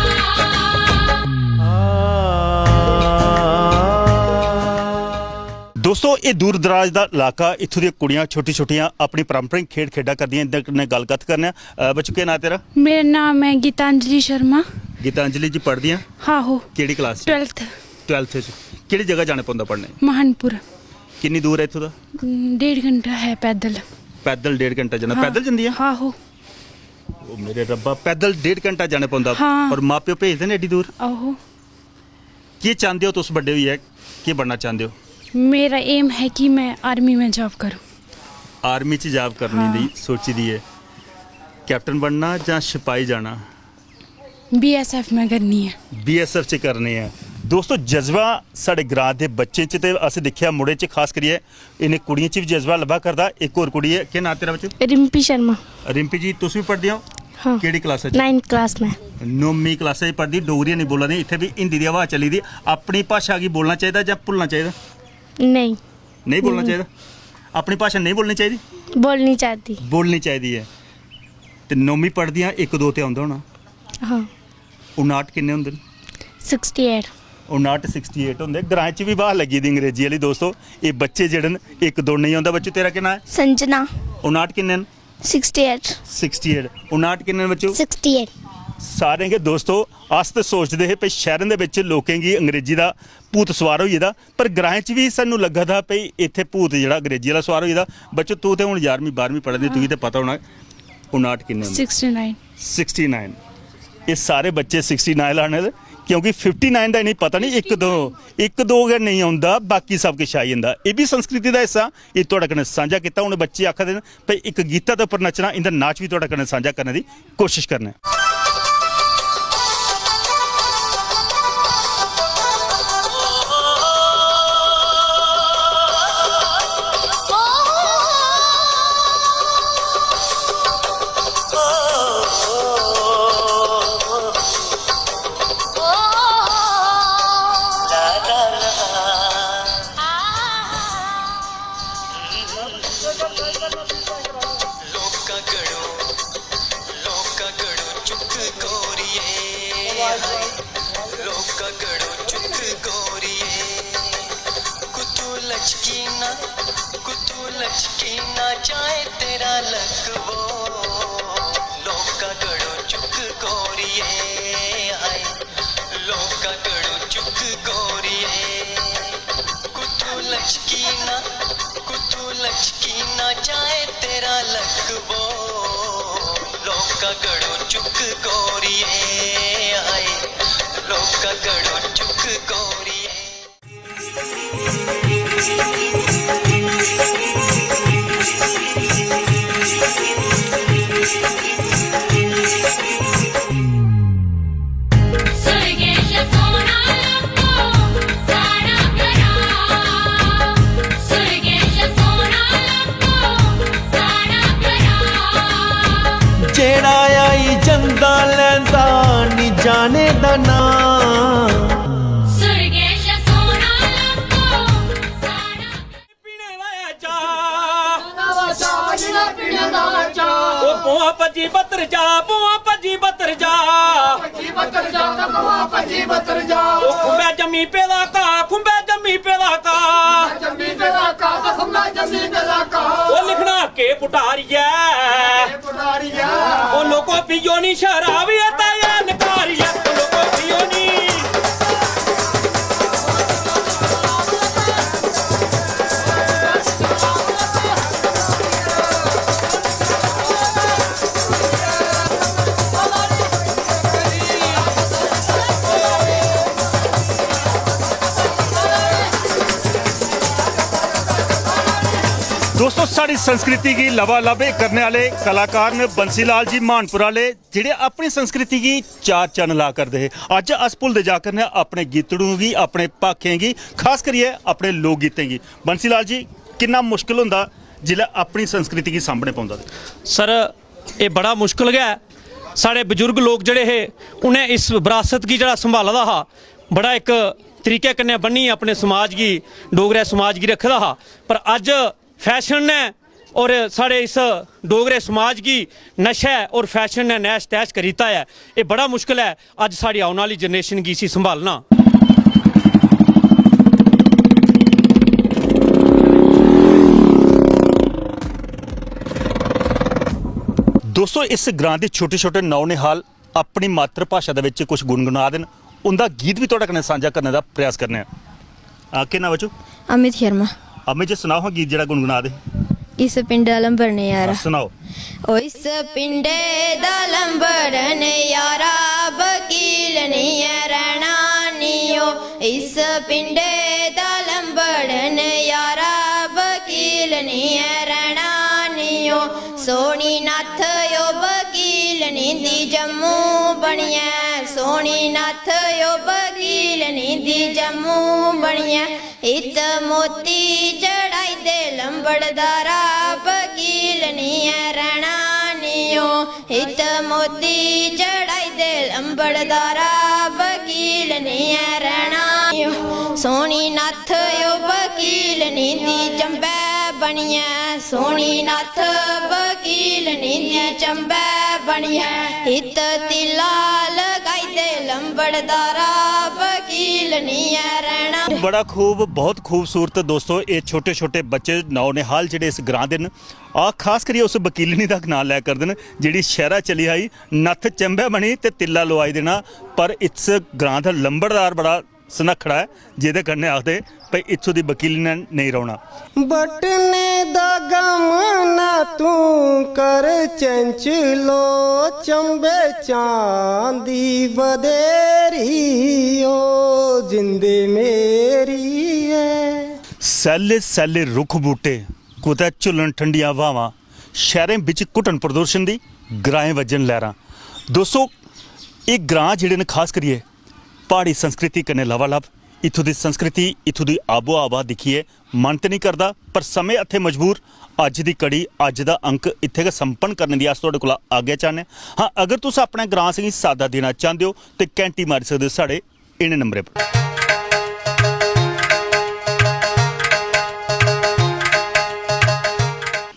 दोस्तो, एह् दूर दराज दा इलाका, इत्थूं दियां कुड़ियां छोटी छोटियां अपनी पारंपरिक खेड खेडा करदियां, इंदे कन्नै गल्ल कत्थ करने आं। अ, बच्चू, केह् नांऽ तेरा? मेरा नाम ऐ गीतांजलि शर्मा। गीतांजलि जी पढ़दियां? आहो। केह्ड़ी क्लास च? ट्वेल्थ। ट्वेल्थ च। केह्ड़ी जगह जाना पौंदा पढ़ने? महानपुर। किन्नी दूर ऐ इत्थूं दा? हम्म, डेढ़ घंटा है पैदल। पैदल डेढ़ घंटा जाना? हाँ। पैदल जंदी ऐ? आहो। ओ मेरे रब्बा, पैदल डेढ़ घंटा जाना पौंदा? हाँ। और मां प्यो भेजदे न एड्डी दूर? आहो। केह् चांह्दे ओ तुस बड्डे होइयै, केह् बनना चांह्दे ओ? मेरा एम है कि मैं आर्मी में जॉब करूं। आर्मी च जॉब करने हाँ। दी सोची दी ऐ। कैप्टन बनना जां सिपाही जाना? बीएसएफ में करनी ऐ। बीएसएफ च करनी ऐ। दोस्तो, जज्बा साढ़े ग्रां दे बच्चें च ते असें दिक्खेआ मुड़े च खास करियै, इ'नें कुड़ियें च बी जज्बा लब्भा करदा। इक होर कुड़ी ऐ, केह् नांऽ तेरा बच्चू? रिम्पी शर्मा। रिम्पी जी, तुस बी पढ़दे ओ? हाँ। केह्ड़ी क्लास च? नाइन्थ क्लास में। नौमीं क्लासा च पढ़दी, डोगरी निं बोला दी, इत्थै बी हिंदी दी हवा चली दी। अपनी भाशा गी बोलना चाहिदा जां भुल्लना चाहिदा? नेईं। नेईं बोलना चाहिदा? अपनी भाशा नेईं बोलनी चाहिदी? बोलनी चाहिदी। बोलनी चाहिदी ऐ। ते नौमीं पढ़दियां, इक दो ते औंदा होना? हाँ। उनाट किन्ने होंदे न? Sixty eight. उनाट सिक्सटी एट होंदे। ग्राएं च बी ब्हाऽ लग्गी दी अंग्रेजी आह्ली दोस्तो। एह् बच्चे जेह्ड़े न, इक दो नेईं औंदा। बच्चू, तेरा केह् नांऽ ऐ? संजना। उनाट किन्ने न? Sixty eight. Sixty eight. उनाट किन्ने न बच्चू? Sixty eight. सारें गै दोस्तो, अस ते सोचदे हे भई शैह्रें दे बिच्च लोकें गी अंग्रेजी दा भूत सुआर होई गेदा, पर ग्राएं च बी सानूं लग्गा दा भई इत्थै भूत जेह्ड़ा अंग्रेजी आह्ला सुआर होई गेदा। बच्चो, तूं ते हून ञारमीं बाह्रमीं पढ़ा दी, तुगी ते पता होना। उनाट किन्ने होंदे? Sixty nine. Sixty nine. एह् सारे बच्चे सिक्सटी नाइन लाने दे, क्योंकि फिफ्टी नाइन दा इ'नेंगी पता निं, इक दो, इक दो गै नेईं औंदा, बाकी सब किश आई जंदा। एह् बी संस्कृति दा हिस्सा, एह् थुआढ़े कन्नै सांझा कीता। हून बच्चे आखा दे न भई इक गीता दे उप्पर नच्चना, इं'दा नाच बी थुआढ़े कन्नै सांझा करने दी कोशिश करने आं। लोका गड़ो, लोका गड़ो चुक गोरिये, हाय। लोका गड़ो चुक गोरिये, कुतू लचकी ना, कुतू लचकी ना जाए तेरा लकवो। लोका गड़ो चुक गोरिये, हाय। लोका गड़ो चुक गोरिये, कुतू लचकी ना, कुतू लचकी ना जाए तेरा लकवो। लोका गड़ो चुक गोरिये, हाय। लोका गड़ो चुक गोरिये। सुरगेश सोना लब्भो साढ़ा घरा, सुरगेश सोना लब्भो साढ़ा घरा। जेड़ा आई जंदा लैंदा नी जाने दा नां। सुरगेश सोना लब्भो साढ़ा पीने दा ऐ चाऽ। बुआ भज्जी बत्तर जा, बुआ भज्जी बत्तर जा। भज्जी बत्तर जा, ते बुआ भज्जी बत्तर जा। ओ खुंबै जम्मी पेदा घा, खुंबै जम्मी पेदा घा। जम्मी पेदा घा, ते खुंबै जम्मी पेदा घा। ओ लिखना के पुटारी ऐ? पुटारी ऐ। ओ लोको पियो नी शराब, ए तां ऐ नकारी ऐ। ओ लोको पियो नी। दोस्तों, साढ़ी संस्कृति गी लबालब करने आह्ले कलाकार न बंसी लाल जी म्हानपुर आह्ले, जेह्ड़े अपनी संस्कृति गी चार चन्न ला करदे हे। अज्ज अस भुलदे जा करने आं अपने गीतड़ुएं गी, अपने भाखें गी, खास करियै अपने लोक गीतें गी। बंसी लाल जी, किन्ना मुश्कल होंदा जिसलै अपनी संस्कृति गी सांभने पौंदा ते? सर, एह् बड़ा मुश्कल गै ऐ। साढ़े बजुर्ग लोक जेह्ड़े हे, उ'नें इस बरासत गी जेह्ड़ा संभाले दा हा, बड़ा इक तरीके कन्नै बन्नियै अपने समाज गी, डोगरे समाज गी रक्खे दा हा। पर अज्ज फैशन ने और साढ़े इस डोगरे समाज गी नशे और फैशन ने नैश तैश करी दित्ता ऐ। एह् बड़ा मुश्कल ऐ अज्ज साढ़ी औने आह्ली जनरेशन गी इसी संभालना। दोस्तों, इस ग्रां दे छोटे-छोटे नौनिहाल अपनी मातृभाशा दे विच कुछ गुनगुना दे न। उंदा गीत भी तुहाडे कन्नै सांझा करने दा प्रयास करने आं। आ, केह् नांऽ बच्चू? अमित शर्मा। अमित जी, सनाओ हां गीत जेह्ड़ा गुनगुना दे। इस पिंडे दा लंबर ने यारा। हां, सनाओ। ओ इस पिंडे दा लंबर ने यारा, वकील निं ऐ रैह्ना निं ओ। इस पिंडे दा लंबर ने यारा, वकील निं ऐ रैह्ना निं ओ। सोनी नाथ ओ वकील निं दी जम्मू बनियै, सोनी नाथ ओ वकील निं दी जम्मू बनियै। इत्त मोती चढ़ाई दे लंबड़दारा, वकील निं ऐ रैह्ना निं ओ। इत्त मोती चढ़ाई दे लंबड़दारा, वकील निं ऐ रैह्ना निं ओ। सोनी नाथ ओ वकील निं दी चंबै बनियै, सोनी नाथ वकील निं दी चंबै बनियै। इत्त तिल्ला लगाई दे लंबड़दारा, वकील निं ऐ रैह्ना। बड़ा खूब, बहुत खूबसूरत दोस्तो, एह् छोटे-छोटे बच्चे नौनिहाल जेह्ड़े इस ग्रां दे न, आ खास करियै उस वकीलनी दा नांऽ लै करदे न जेह्ड़ी शैह्रा चली आई, नत्थ चंबै बनी ते तिल्ला लोआई देना, पर इस ग्रां दा लंबड़दार बड़ा सनक्खड़ा ऐ, जेह्दे कन्नै आखदे भई इत्थूं दी वकीलनी ने नेईं रौह्ना। बटने दा गम ना तूं कर चैंचलो, चंबे चांदी बदेरी ओ जिंदे मेरी ऐ। सैल्ले सैल्ले रुक्ख बूह्टे, कुतै झुल्लन ठंडियां ब्हावां, शैह्रें बिच घुटन प्रदूषण दी, ग्राएं बज्जन लैह्रां। दोस्तो, एह् ग्रां जेह्ड़े न, खास करियै प्हाड़ी संस्कृति कन्नै लबालब, इत्थूं दी संस्कृति, इत्थूं दी आबो-हवा दिक्खियै मन ते निं करदा, पर समें हत्थै मजबूर अज्ज दी कड़ी, अज्ज दा अंक इत्थै गै संपन्न करने दी अस थुआढ़े कोला आज्ञा चाह्न्ने आं। हां, अगर तुस अपने ग्रां गी साद्दा देना चांह्दे ओ, ते घैंटी मारी सकदे ओ साढ़े इ'नें नंबरें पर।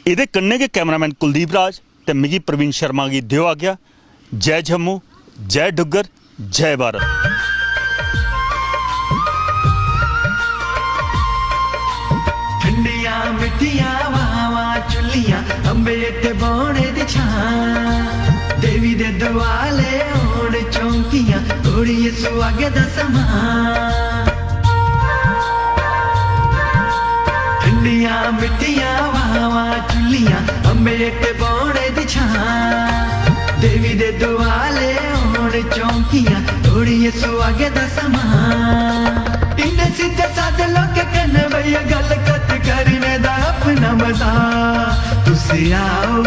एह्दे कन्नै गै कैमरामैन कुलदीप राज ते मिगी प्रवीण शर्मा गी देओ आज्ञा। जय जम्मू, जय डुग्गर, जय भारत। ठंडियां मिट्ठियां हवावां चुल्लियां, अम्बे ते बौने दी छां। देवी दे दुआले होन चौंकियां, तोड़िए सुहागे दा समां। ठंडियां मिट्ठियां हवावां चुल्लियां, अम्बे ते बौने दी छां। देवी दे दुआले होन चौंकियां, तोड़िए सुहागे दा समां। इन्ने सिद्धे सादे लोकें कन्नै भैया गल्ल कत्थ करने दा अपना मजा। तुस आओ,